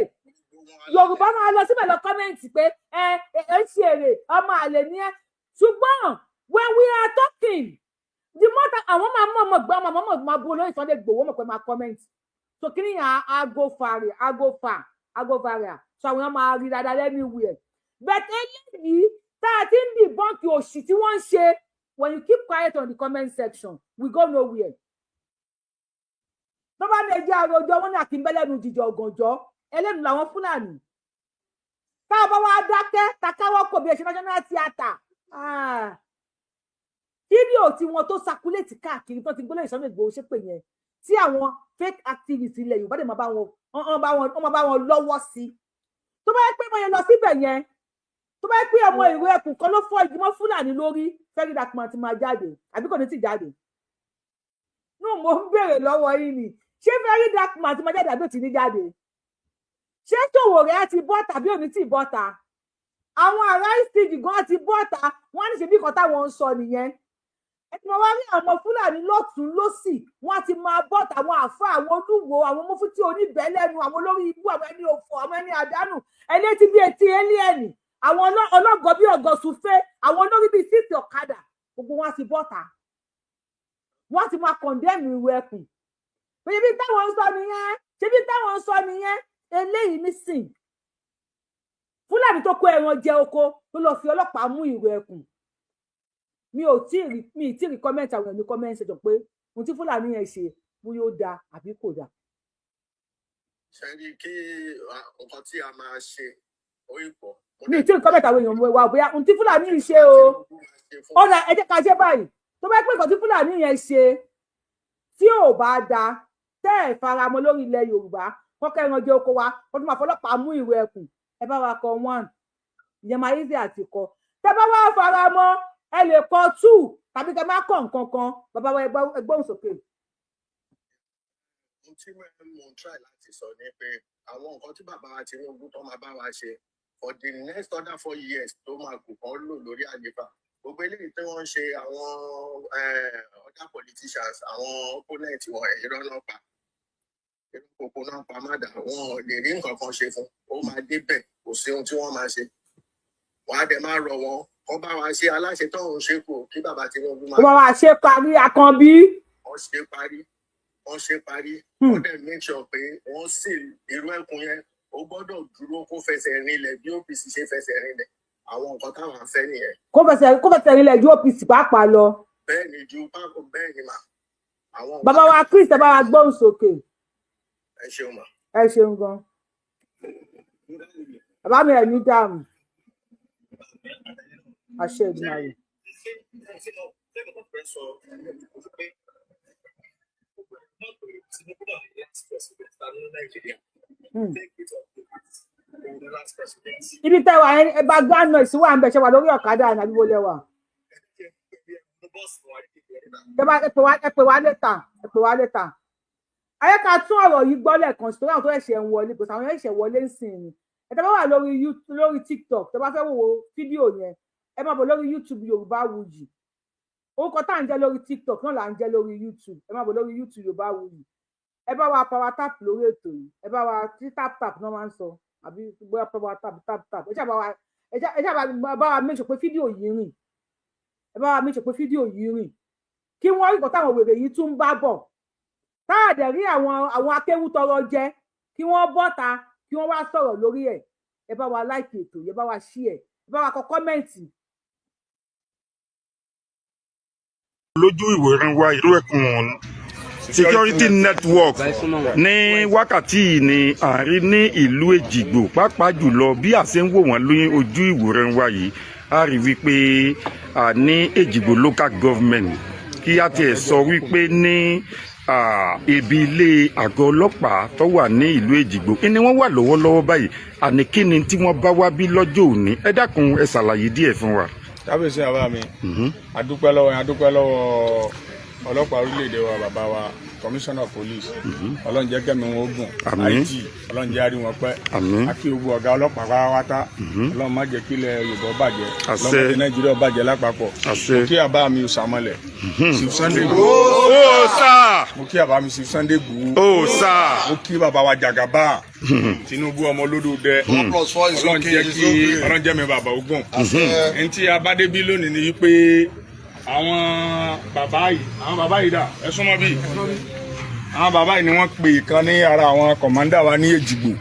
S2: Yorùbá máa lọ síbẹ̀ lọ comment pé ẹ ẹ ń ṣe èrè, ọmọ àlè ni ẹ. Ṣùgbọ́n when we are talking, the more àwọn máa mọ̀ ọmọ gbọ́, ọmọ mọ̀ máa bu olóyè Sunday Igboho, mọ̀ pé máa comment. So kinní yẹn á go far, á go far, á go viral. So àwọn èèyàn máa rí dáadáa anywhere. But eléyìí tá a ti ń debunk òṣì tí wọ́n ń ṣe, when you keep quiet on the comment section, we go nowhere. Tó bá ní ẹjẹ́ àròjọ wọn ní àkínbẹ́lẹ́nu jìjọ ọ̀gànjọ́ ẹlẹ́nu làwọn Fúlàní. Tá a bá wá dákẹ́ takáwọ́ kò bí ẹ ṣe national theatre, fídíò tí wọn tó circulate káàkiri tó ti gbólé Sunday Igboho ṣépè yẹn, tí àwọn fake activists ilẹ̀ Yorùbá dẹ̀ máa bá wọn, wọ́n máa bá wọn lọ́wọ́ sí. Tó bá yẹ pé wọ́n yẹn lọ síbẹ̀ yẹn, tó bá yẹ pé ọmọ ìwé ẹkùn kan ló fọ́ igi mọ́ Fúlàní lórí, Very Dark Man ti máa jáde àbí kò ní ti jáde nù? Mo ń béèrè lọ́wọ́ yín ni, ṣé Very Dark Man ti máa jáde àbí ò ti ní jáde? Ṣé Sowore á ti bọ́ tàbí ò ní ti bọ́ta? Àwọn Arise TV gan ti bọ́ta, wọ́n á ní ṣe bí kan táwọn ń sọ nìyẹn. Ẹ ti máa wá rí àwọn Fúlàní lọ́tún lọ́sì, wọ́n á ti máa bọ́ta, àwọn àfa, àwọn olúwo, àwọn mufti oníbẹ̀lẹ́nu, àwọn olórí ibú, àwọn ẹni òfò, àwọn ẹni àdánù, ẹlẹ́tí bíi etí alien, àwọn ọlọ́gọ bíi ọgọ sùfé, àwọn olórí bíi síìtì ọ̀kadà, gbogbo wọn á ti bọ́ta, wọ́n á ti máa condemn ìwé ẹkùn pé ṣebí táwọn ń sọ nìyẹn, ṣebí táwọn ń sọ nìyẹn. Eléyìí nísìn, Fúlàní tó kó ẹran jẹ oko tó lọ fi ọlọ́pàá mú ìwé ẹkùn, mi ò tí ì rí, mi ì tí ì rí comment àwọn èèyàn ní comment section pé ohun tí Fúlàní yẹn ṣe, bóyá ó dáa àbí kò dáa.
S7: Ṣe rí kí nǹkan tí a máa ṣe ó ìpọ̀.
S2: Mi ì tí ì rí comment àwọn èèyàn wa bóyá ohun tí Fúlàní yìí ṣe o. Ó dà, ẹ jẹ́ ká ṣe báyìí. Tó bá pẹ́ nǹkan tí Fúlàní yẹn ṣe tí ò bá dáa, tẹ́ ẹ̀ faramọ́ lórí ilẹ̀ Yorùbá, kọ́kẹ́ ẹran jẹ oko wa, wọ́n tún máa fọlọ́pàá mú ìwé ẹkùn, ẹ bá wa kọ one, ìyẹn máa easy àti kọ. Tẹ́ bá wá faramọ́, ẹ lè kọ two tàbí kẹ́ má kọ nǹkan kan. Bàbá wa, ẹgbọ́n sókè.
S7: Ohun tí mo ń try láti sọ ni pé àwọn nǹkan tí bàbá wa Tinubu tó máa bá wa ṣe for the next other 4 years tó máa kù kán lò lórí àlefa, gbogbo eléyìí tí wọ́n ń ṣe, àwọn other politicians, àwọn opponent wọn, irọ́ náà pa, irọ́ kòkó náà pa má dà. Wọn ò lè rí nǹkan kan ṣe fún ó máa débẹ̀. Kò sí ohun tí wọ́n máa ṣe. Wọ́n á dẹ̀ máa rọ̀ wọ́n kọ́ bá wa ṣe aláṣẹ tó ń ṣe kù kí bàbá Tinubu
S2: Ó máa wá ṣe parí, Àkànbí.
S7: Wọ́n ṣe parí, wọ́n ṣe parí. Wọ́n dẹ̀ make sure pé wọ́n sì irú ẹkùn yẹn, ó gbọ́dọ̀ dúró kó fẹsẹ̀ rinlẹ̀ bí OPC ṣe fẹsẹ̀ rinlẹ̀. Àwọn nǹkan táwọn fẹ́ nìyẹn.
S2: Kó fẹsẹ̀ rinlẹ̀ ju OPC pàápàá lọ.
S7: Bẹ́ẹ̀ ni, ju pákó, bẹ́ẹ̀ ni mà. Àwọn nǹkan
S2: Bàbá wa Chris, ẹ bá wa gbóhùn sókè.
S7: Ẹ ṣeun mà.
S2: Ẹ ṣeun gan, bàbá mi. Ẹ ní dààmú, àṣẹ Èdùmàrè.
S8: Tí mo fẹ́ sọ pé Tinubu náà ní last president ta ní Nàìjíríà. Take it or leave it. Òun ni last president.
S2: Ibi tẹ wà yẹn, ẹ background noise wà ń bẹ. Ṣe wà lórí ọ̀kadà ní àbí wọlé wà? Ẹ bá ẹ pè wá later, ẹ pè wá later. Ayé ká tún ọ̀rọ̀ yìí gbọ́ lẹ́ẹ̀kan sí, torí àwọn tó ṣẹ̀ṣẹ̀ ń wọlé, kò sáwọn ṣẹ̀ṣẹ̀ wọlé ń sìn ni. Ẹ tẹ́ bá wà lórí YouTube, lórí TikTok, tẹ́ bá fẹ́ wo fídíò yẹn, ẹ máa bọ̀ lórí YouTube Yorùbáwùyí. Orúkọ tá à ń jẹ́ lórí TikTok náà là ń jẹ́ lórí YouTube. Ẹ máa bọ̀ lórí YouTube Yorùbáwùyí. Ẹ bá wa power tap lórí ètò yìí. Ẹ bá wa tí tap tap náà máa ń sọ, àbí bóyá power tap tap tap. Ẹ ṣáà bá wa, ẹ ṣáà bá wa make sure pé fídíò yìí rìn. Ẹ bá wa make sure pé fídíò yìí rìn, kí wọ́n rí nǹkan táwọn wèrè yìí tún ń bá bọ̀. Táàdẹ̀ rí àwọn akéwútọrọ jẹ, kí wọ́n bọ́ta, kí wọ́n wá sọ̀rọ̀ lórí ẹ̀. Ẹ bá wa like ètò yìí, ẹ bá wa share, ẹ bá wa kọ comment.
S4: Lójú ìwòran wa, ìlú ẹkùn security network ní wákàtí yìí ni à ń rí ní ìlú Èjìgbò, pàápàá jùlọ bí a ṣe ń wò wọ́n ní ojú ìwòran wa yìí, a rí wípé a ní Èjìgbò Local Government, kí a tiẹ̀ sọ wípé ní ibi ilé àgọ́ ọlọ́pàá tó wà ní ìlú Èjìgbò ni wọ́n wà lọ́wọ́lọ́wọ́ báyìí. Àní kí ni tí wọ́n bá wá bí lọ́jọ́ òní? Ẹ dákun, ẹ ṣàlàyé díẹ̀ fún wa.
S5: Kábíyèsí, bàbá mi, adúpẹ́ lọ́wọ́ yẹn, adúpẹ́ lọ́wọ́ ọlọ́pàá orílẹ̀-èdè wa, bàbá wa commissioner of police, Ọlọ́run jẹ́ kẹ́mi wọn ó gùn.
S4: Àmín.
S5: IG, Ọlọ́run jẹ́ àrí wọn pẹ́.
S4: Àmín.
S5: Akí gbogbo ọ̀gá ọlọ́pàá pátápátá. Ọlọ́run má jẹ́ kí ilẹ̀ Yorùbá ó bàjẹ́.
S4: Àṣẹ.
S5: Ọlọ́run má jẹ́ Nàìjíríà ó bàjẹ́ lápapọ̀.
S4: Àṣẹ.
S5: Mo kí bàbá mi Òsàmọlẹ̀, Chief Sunday Igboho.
S4: Ó sà.
S5: Mo kí bàbá mi Chief Sunday Igboho.
S4: Ó sà.
S5: Mo kí bàbá wa Jagaba Tinubu, ọmọ olódò dẹ. Ọlọ́run jẹ́ kí, Ọlọ́run jẹ́ mi bàbá ogun. Ntí abádébí lónìí ni wípé àwọn bàbá yìí dà, ẹ súnmọ́ bí. Àwọn bàbá yìí ni wọ́n pè kan ní ara àwọn commander wa ní Èjìgbò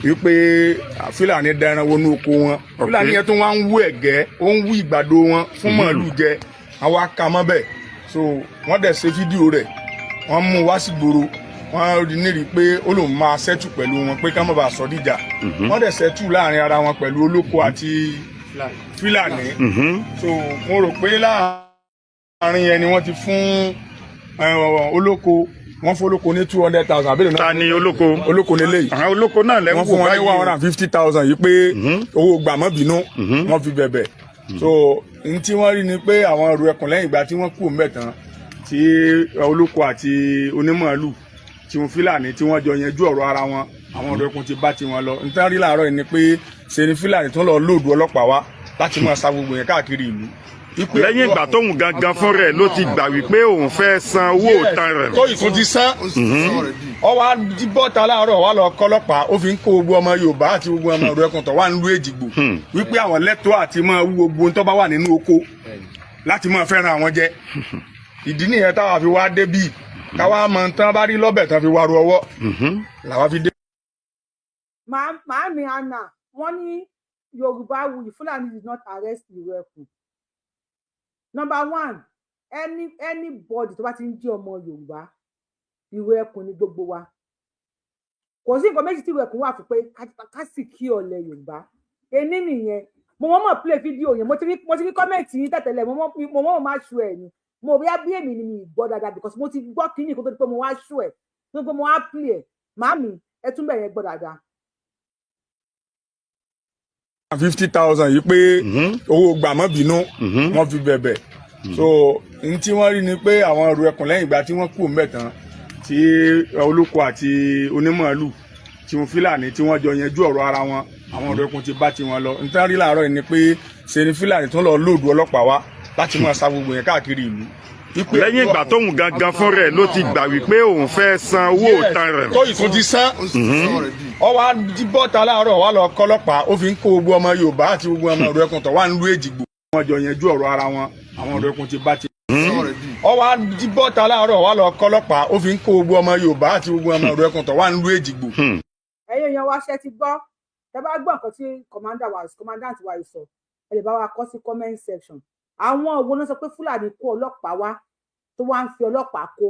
S5: wípé Fúlàní daran wọnú oko wọn. Fúlàní yẹn tó wá ń wú ẹ̀gẹ́, ó ń wú ìgbàdo wọn fún màálù jẹ. Àwa ka mọ́ bẹ́ẹ̀, so wọ́n dẹ̀ ṣe fídíò rẹ̀, wọ́n mú wá sí gbòòrò. Wọ́n rí nírí pé ó lòun máa settle pẹ̀lú wọn pé ká má bàa sọ díjà. Wọ́n dẹ̀ settle láàrin ara wọn pẹ̀lú olóko àti Fúlàní. So mo rò pé láàrin yẹn ni wọ́n ti fún olóko, wọ́n fún olóko ní 200,000 àbẹ̀rẹ̀.
S4: Ta ni olóko?
S5: Olóko nílé yìí.
S4: Àwọn olóko náà lẹ́ ń
S5: Wọ́n
S4: wò
S5: fún wọn ní
S4: báyìí.
S5: 150,000 yìí pé owó gbàmọ́bínú wọ́n fi bẹ̀bẹ̀. So n tí wọ́n rí ni pé àwọn ẹrù ẹkùn, lẹ́yìn ìgbà tí wọ́n kú mẹ́tàn, tí olóko àti onímọ̀ọ́lù tí wọn Fúlàní tí wọ́n jọ yanjú ọ̀rọ̀ ara wọn, àwọn ẹrù ẹkùn ti bá tiwọn lọ. N tán rí láàárọ̀ yìí ni pé ṣe ni Fúlàní tó lọ lóòdù ọlọ́pàá wá láti máa sa gbogbo yẹn káàkiri ìlú.
S4: Lẹ́yìn ìgbà tóun gangan fún rẹ̀ ló ti gbà wípé òun fẹ́ san owó òtan rẹ̀.
S5: Tó ìtún ti san, ọ wá bọ́ta láàárọ̀ wá lọ kọ́lọ́pàá, ó fi ń kó gbogbo ọmọ Yorùbá àti gbogbo ọmọ ọ̀rọ̀ ẹkùn tó wà nílùú Èjìgbò wípé àwọn lẹ́tọ̀ọ́ àti máa wú gbogbo ohun tó bá wà nínú oko láti máa fẹ́ràn àwọn jẹ. Ìdí nìyẹn táwa fi wá débì, káwa mọ tán bá rí lọ́bẹ̀ tán fi wá ru ọwọ́ làwa fi dé.
S2: Màámi Anna, wọ́n ní Yorùbá Wuyì, Fulani did not arrest Ìrù. Number one, anybody tó bá ti ń jẹ́ ọmọ Yorùbá, Ìrù Ẹkùn ni gbogbo wa. Kò sí nǹkan méjì tí Ìrù Ẹkùn wà fún pé ká sì kí ọ̀lẹ̀ Yorùbá ení nìyẹn. Mo mọ̀ mọ̀ play fídíò yẹn. Mo ti rí comment yín tẹ̀tẹ̀lẹ̀. Mo mọ̀ máa ṣu ẹ̀ ni mo bí bí èmi ni mi gbọ́ dáadáa, because mo ti gbọ́ kíní kó tó di pé mo wá ṣu ẹ̀, tó di pé mo wá play ẹ̀. Màámi, ẹ tún bẹ̀ yẹn gbọ́ dáadáa.
S5: 50,000 yìí pé owó gbàmọ́bínú wọ́n fi bẹ̀bẹ̀. So n tí wọ́n rí ni pé àwọn ẹrù ẹkùn, lẹ́yìn ìgbà tí wọ́n kú mẹ́tàn, Tí olóko àti onímọ̀ọ́lù tí wọn Fúlàní tí wọ́n jọ yanjú ọ̀rọ̀ ara wọn, àwọn Ìrù Ẹkùn ti bá tiwọn lọ. Nítorí rí láàárọ̀ yìí ni pé ṣe ni Fúlàní tó lọ load ọlọ́pàá wá láti máa sa gbogbo yẹn káàkiri ìlú.
S4: Lẹ́yìn ìgbà tóun gangan fún rẹ̀ ló ti gbà wípé òun fẹ́ san owó ìtanràn.
S5: Tó ìtún ti san, ọ wá bọ́ta láàárọ̀, wá lọ kọ́lọ́pàá, ó fi ń kó gbogbo ọmọ Yorùbá àti gbogbo ọmọ Ìrù Ẹkùn tó wà nílùú Èjìgbò. Wọ́n jọ yanjú ọ̀rọ̀ ara wọn, àwọn Ìrù Ẹkùn ti bá ti. Ọ wá bọ́ta láàárọ̀, wá lọ kọ́lọ́pàá, ó fi ń kó gbogbo ọmọ Yorùbá àti gbogbo ọmọ Ìrù Ẹkùn tó wà nílùú Èjìgbò.
S2: Ẹ̀yin èèyàn wa, ṣe ti gbọ́? Ẹ bá gbọ́ nǹkan tí commander wa, commandant wa sọ, ẹ lè bá wa kọ sí comment section. Àwọn òwò náà sọ pé Fúlàní kó ọlọ́pàá wá, tó wá ń fi ọlọ́pàá kó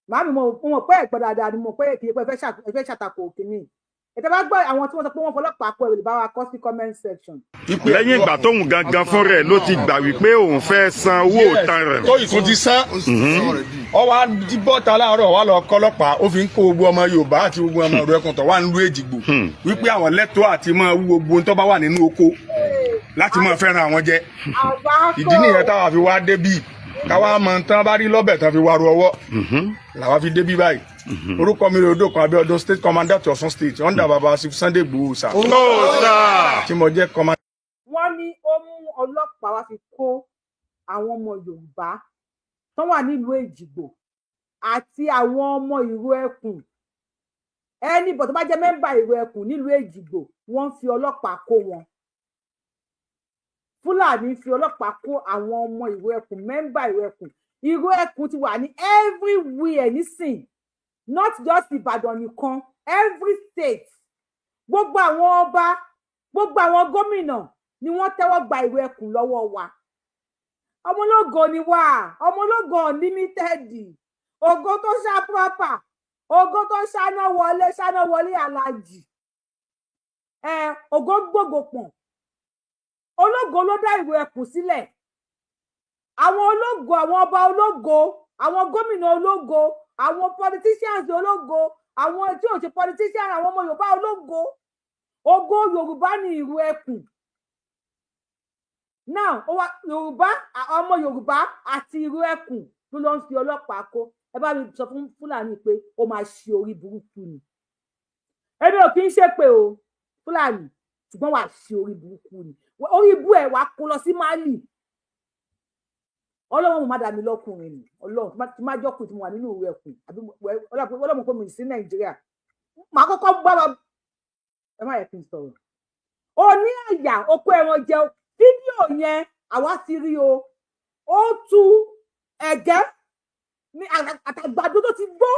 S2: màámi. Mo mọ̀ pé ẹ̀gbọ́n dáadáa ni mo pé kì í pé ẹ fẹ́ ṣàtakò kìíní. Ẹ tẹ́ bá gbọ́ àwọn tí wọ́n sọ pé wọ́n fọlọ́pàá kó, ẹ lè bá wa kọ sí comment section.
S4: Lẹ́yìn ìgbà tóun gangan fún rẹ̀ ló ti gbà wípé òun fẹ́ san owó ìtanràn.
S5: Tó ìtún ti san, ọ wá bọ́ta láàárọ̀, wá lọ kọ́lọ́pàá, ó fi ń kó gbogbo ọmọ Yorùbá àti gbogbo ọmọ Ìrù Ẹkùn tó wà nílùú Èjìgbò, wípé àwọn lẹ́tọ̀ọ́ àti máa wú gbogbo ohun tó bá wà nínú oko láti máa fẹ́ràn àwọn jẹ. Ìdí nìyẹn táwa fi wá débì, káwa mọ tán bá rí lọ́bẹ̀ tán fi wá ru ọwọ́ làwa fi débí báyìí. Orúkọ mi Odòkun Abíọ́dún, state commander to Ọ̀ṣun State under baba Chief Sunday Igboho sà, tí mo jẹ́ commander.
S2: Wọ́n ní ó mú ọlọ́pàá wá fi kó àwọn ọmọ Yorùbá tó wà nílùú Èjìgbò àti àwọn ọmọ Ìrù Ẹkùn. Ẹni bọ̀ tó bá jẹ́ member Ìrù Ẹkùn nílùú Èjìgbò, wọ́n ń fi ọlọ́pàá kó wọn. Fúlàní fi ọlọ́pàá kó àwọn ọmọ Ìrù Ẹkùn, member Ìrù Ẹkùn. Ìrù Ẹkùn ti wà ní everywhere nísìn, not just Ìbàdàn nìkan, every state. Gbogbo àwọn ọba, gbogbo àwọn gómìnà ni wọ́n tẹ́wọ́ gba Ìrù Ẹkùn lọ́wọ́ wa. Ọmọ ológo ni wá, ọmọ ológo unlimited, ògo tó ṣá proper, ògo tó ṣáná wọlé, ṣáná wọlé alájì ẹ, ògo gbogbo pọ̀n. Ológo ló dá Ìrù Ẹkùn sílẹ̀. Àwọn ológo, àwọn ọba ológo, àwọn gómìnà ológo, àwọn politicians ológo, àwọn tí ò ṣe politician, àwọn ọmọ Yorùbá ológo, ògo Yorùbá ní Ìrù Ẹkùn. Now ó wá Yorùbá, ọmọ Yorùbá àti Ìrù Ẹkùn ló lọ ń fi ọlọ́pàá kó. Ẹ bá mi sọ fún Fúlàní pé ó máa ṣe orí burúkú ni. Èmi ò kì í ṣépè o, Fúlàní, ṣùgbọ́n wàá ṣe orí burúkú ni. Orí ibú ẹ, wàá kó lọ sí Mali. Ọlọ́run mo má dà mí lọ́kùnrin ni. Ọlọ́run tí má jọ́kùn tí mo wà nínú Ìrù Ẹkùn, àbí Ọlọ́run pé mi sí Nàìjíríà, màá kọ́kọ́ gbá wa. Ẹ má yẹ kí n sọ̀rọ̀. O ní àyà oko ẹran jẹ. Fídíò yẹn àwa ti rí o. Ó tu ẹ̀gẹ́ ní àtàgbàdo tó ti gbó.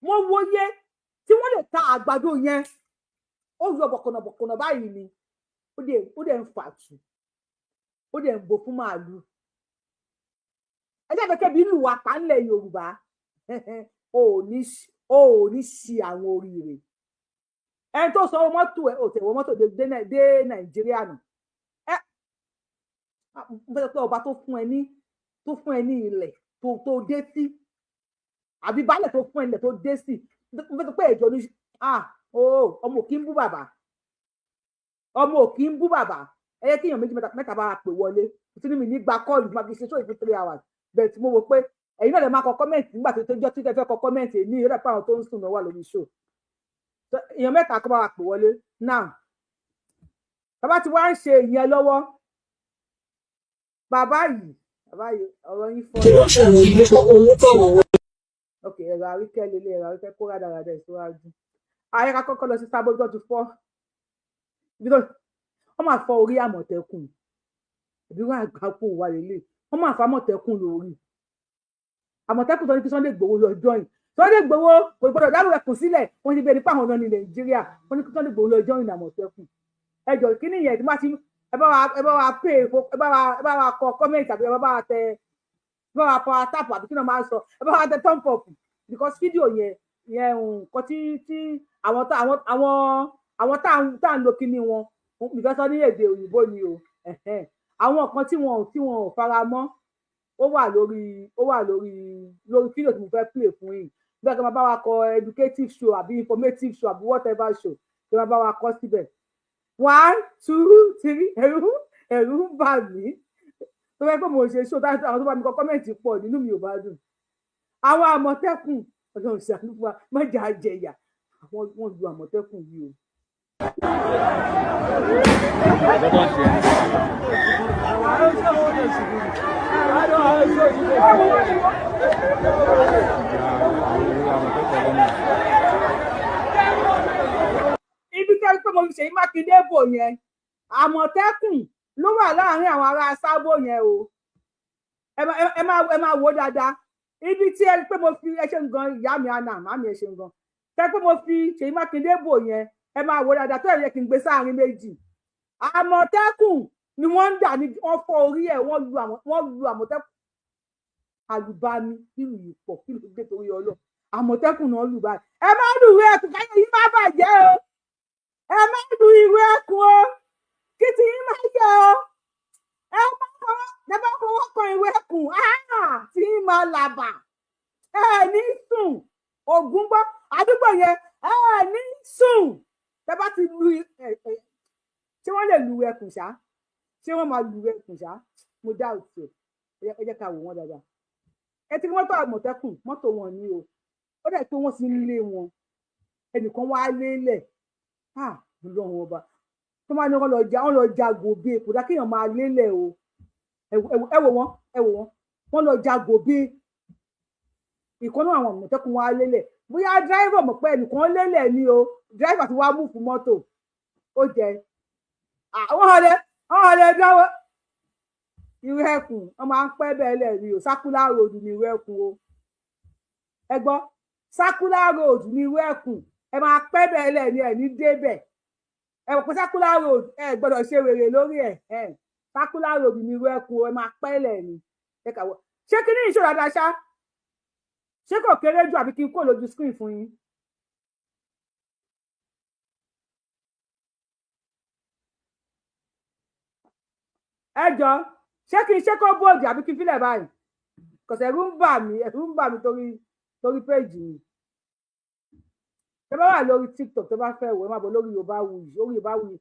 S2: Mo wòye tí wọ́n lè ta àgbàdo yẹn, ó yọ bọ̀kànàbọ̀kànà báyìí ni. Ó dẹ̀ ń fàtú, ó dẹ̀ ń bo fún màálù. Ẹ jẹ́ kẹ́kẹ́ bí lù wá pa ńlẹ̀ Yorùbá. Ó ò ní ṣi àwọn oríire. Ẹni tó sanwó mọ́tò ẹ̀ ò tẹ̀wọ́ mọ́tò dé Nàìjíríà nù. Ẹ mo fẹ́ sọ pé ọba tó fún ẹ ní ilẹ̀ tó dé sí, àbí baálẹ̀ tó fún ẹ ilẹ̀ tó dé sí, mo fẹ́ sọ pé ìjọ ní. Ah, oh, ọmọ òkì ń bú bàbá, ọmọ òkì ń bú bàbá. Ẹ yẹ kí èèyàn méjì mẹ́ta bá wa pè wọlé. Tí mi ní gba call, máa fi ṣe sóyè fún 3 hours bẹ́ẹ̀. Tí mo wò pé ẹ̀yin náà lè máa kọ comment nígbà tó jọ́ tí ẹ fẹ́ kọ comment ní ìrẹ́pẹ̀ pé àwọn tó ń sùn náà wà lórí show. Èèyàn mẹ́ta kó bá wa pè wọlé now. Bàbá tí wàá ń ṣe ìyẹn lọ́wọ́. Bàbá yìí, bàbá yìí, ọ̀rọ̀ yín fọ́. Ok, ẹ̀rọ àríkẹ́ lélẹ̀, ẹ̀rọ àríkẹ́ kó rádaràdà ìṣíwájú. Ayé ká kọ́kọ́ lọ sí Sábó tó ti fọ́ ibi tó wọ́n máa fọ́ orí Àmọ̀tẹ́kùn. Ìbí wọn àgbákò wà lélẹ̀, wọ́n máa fọ́ Àmọ̀tẹ́kùn lórí. Àmọ̀tẹ́kùn tó ní kí Sunday Igboho lọ join. Sunday Igboho kò gbọdọ̀ dárò ẹkùn sílẹ̀. Wọ́n ti bẹ̀rẹ̀ nípa àwọn ọ̀nà ní Nàìjíríà. Wọ́n ní kí Sunday Igboho lọ join Àmọ̀tẹ́kùn. Ẹ jọ, kí nìyẹn tí wọ́n ti ẹ bá wa pay, ẹ bá wa kọ comment, àbí ẹ bá wa tẹ, ẹ bá wa power tap, àbí kí ni wọ́n máa ń sọ, ẹ bá wa tẹ thumb up, because fídíò yẹn yẹn, nǹkan tí àwọn tá àwọn àwọn àwọn tá à ń lo kíní wọn ìfẹ́ sọ ní èdè òyìnbó ni o. Àwọn kan tí wọn ò fara mọ́, ó wà lórí fídíò tí mo fẹ́ play fún yín. Bẹ́ẹ̀ kí wọ́n bá wa kọ educative show àbí informative show àbí whatever show, kí wọ́n bá wa kọ síbẹ̀. One, two, three. Ẹ̀rù ń bà mí. Tó fẹ́ pé mo ṣe show, àwọn tó bá mi kọ comment pọ̀, nínú mi ò bá dùn. Àwọn Àmọ̀tẹ́kùn, Ọlọ́run ṣàánú fún wa, má jà á jẹyà. Àwọn wọn lu Àmọ̀tẹ́kùn yìí o. Ibi tẹ́ pé mo fi Ṣèyí Mákindé bò yẹn, Àmọ̀tẹ́kùn ló wà láàrin àwọn ará Sábò yẹn o. Ẹ máa wò ó dáadáa. Ibi tí ẹ pé mo fi, ẹ ṣe ń gan, ìyá mi àná màmí, ẹ ṣe ń gan tẹ́ pé mo fi Ṣèyí Mákindé bò yẹn, ẹ máa wò ó dáadáa. Tó yẹ kí n gbé sáàrin méjì, Àmọ̀tẹ́kùn ni wọ́n ń dà ní, wọ́n fọ́ orí ẹ̀, wọ́n lu Àmọ̀tẹ́kùn àlùbami nínú yìí pọ̀. Kí ló dé torí Ọlọ́run? Àmọ̀tẹ́kùn náà lù báyìí. Ẹ má lù ìwé ẹkùn, káyọ̀ yín má bàjẹ́ o. Ẹ má lu ìwé ẹkùn o, kí ti yín má yẹ o. Ẹ má fọwọ́, ẹ bá fọwọ́ kan ìwé ẹkùn tí yín máa làbà. Ẹ ní sùn, ògùn gbọ́ àdúgbò yẹn, ẹ ní sùn tẹ bá ti lu ẹ. Ẹ ṣé wọ́n lè lu ẹkùn ṣá? Ṣé wọ́n máa lu ẹkùn ṣá? Mo dá òtún ẹ. Ẹ jẹ́ ká wò wọ́n dáadáa. Ẹ ti rí mọ́tò Àmọ̀tẹ́kùn, mọ́tò wọn ní o. Ó dẹ̀ pé wọ́n ti ń lé wọn, ẹnìkan wá lélẹ̀. Ah, Ọlọ́run ọba, tó máa ní wọ́n lọ ja, wọ́n lọ ja gòbè. Kò dá kéèyàn máa lélẹ̀ o. Ẹ wò wọ́n, ẹ wò wọ́n, wọ́n lọ ja gòbè. Ìkan náà àwọn Àmọ̀tẹ́kùn wá lélẹ̀. Bóyá driver mọ̀ pé ẹnìkan lélẹ̀ ni o. Driver ti wá mú fún mọ́tò ó jẹ àwọn ọ̀lẹ́, àwọn ọ̀lẹ́ dáwọ́. Irú ẹkùn wọn máa ń pẹ́ bẹ́ẹ̀ lẹ̀ ni o. Circular road ni irú ẹkùn o. Ẹ gbọ́, circular road ni irú ẹkùn. Ẹ máa pẹ́ bẹ́ẹ̀ lẹ̀ ni, ẹ̀ ní débẹ̀. Ẹ mọ̀ pé circular road, ẹ gbọ́dọ̀ ṣe wèrè lórí ẹ̀. Ẹ̀ circular road ni irú ẹkùn o, ẹ máa pẹ́ lẹ̀ ni. Ẹ kà wọ́, ṣé kí ní ìṣòro àdáṣá? Ṣé kò kéré jù, àbí kí n kó lójú screen fún yín? Ẹ jọ, ṣé kí n ṣe kó bóòdì, àbí kí n filẹ̀ báyìí? Kọ̀sẹ̀ ẹ̀rù ń bà mí, ẹ̀rù ń bà mí torí péjì mi. Tẹ bá wà lórí TikTok, tó bá fẹ́ wò, ẹ má bọ̀ lórí Yorùbáwùyí, orí Yorùbáwùyí.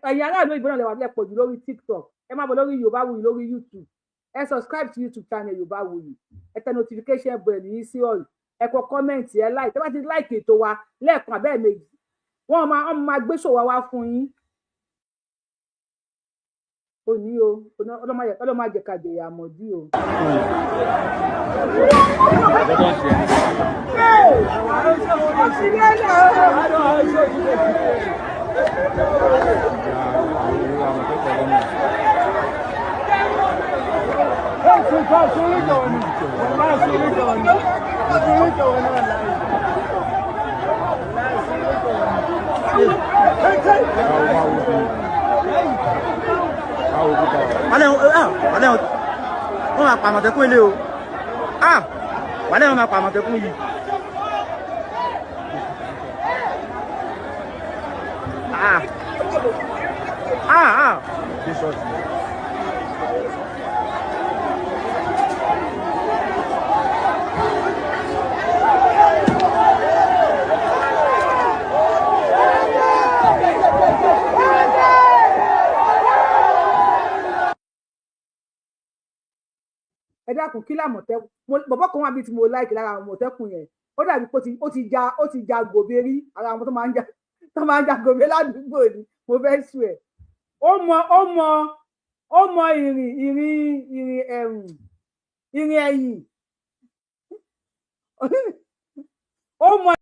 S2: Ẹ̀yin aráàlú òyìnbó náà lè wà lẹ́pọ̀ jù lórí TikTok. Ẹ má bọ̀ lórí Yorùbáwùyí lórí YouTube. Ẹ subscribe to YouTube channel Yorùbáwùyí, ẹ tẹ notification bell yín sí all, ẹ kọ comment, ẹ like. Tẹ bá ti like ètò wa lẹ́ẹ̀kan àbẹ́ẹ̀ méjì, wọ́n máa gbé ṣòwò wá fún yín. Òní o, ọlọ́mọ àjẹkàjẹ àmọ̀dí o.
S9: Wàlẹ́ wàlẹ́, wọ́n máa pa Àmọ̀tẹ́kùn ilé o. Ah, wàlẹ́, wọ́n máa pa Àmọ̀tẹ́kùn yìí. Ah ah ah.
S2: Ẹ dákun, kí làmọ̀tẹ́kùn? Bọ̀bọ̀ kan wà bíi tí mo like lára àwọn Àmọ̀tẹ́kùn yẹn. Ó dàbí pé ó ti ja gòbè rí. Ara àwọn tó máa ń ja gòbè ládùúgbò ni mo fẹ́ sùn ẹ̀. Ó mọ ìrìn ìrìn ìrìn ẹ̀rùn ìrìn ẹ̀yìn, ó mọ.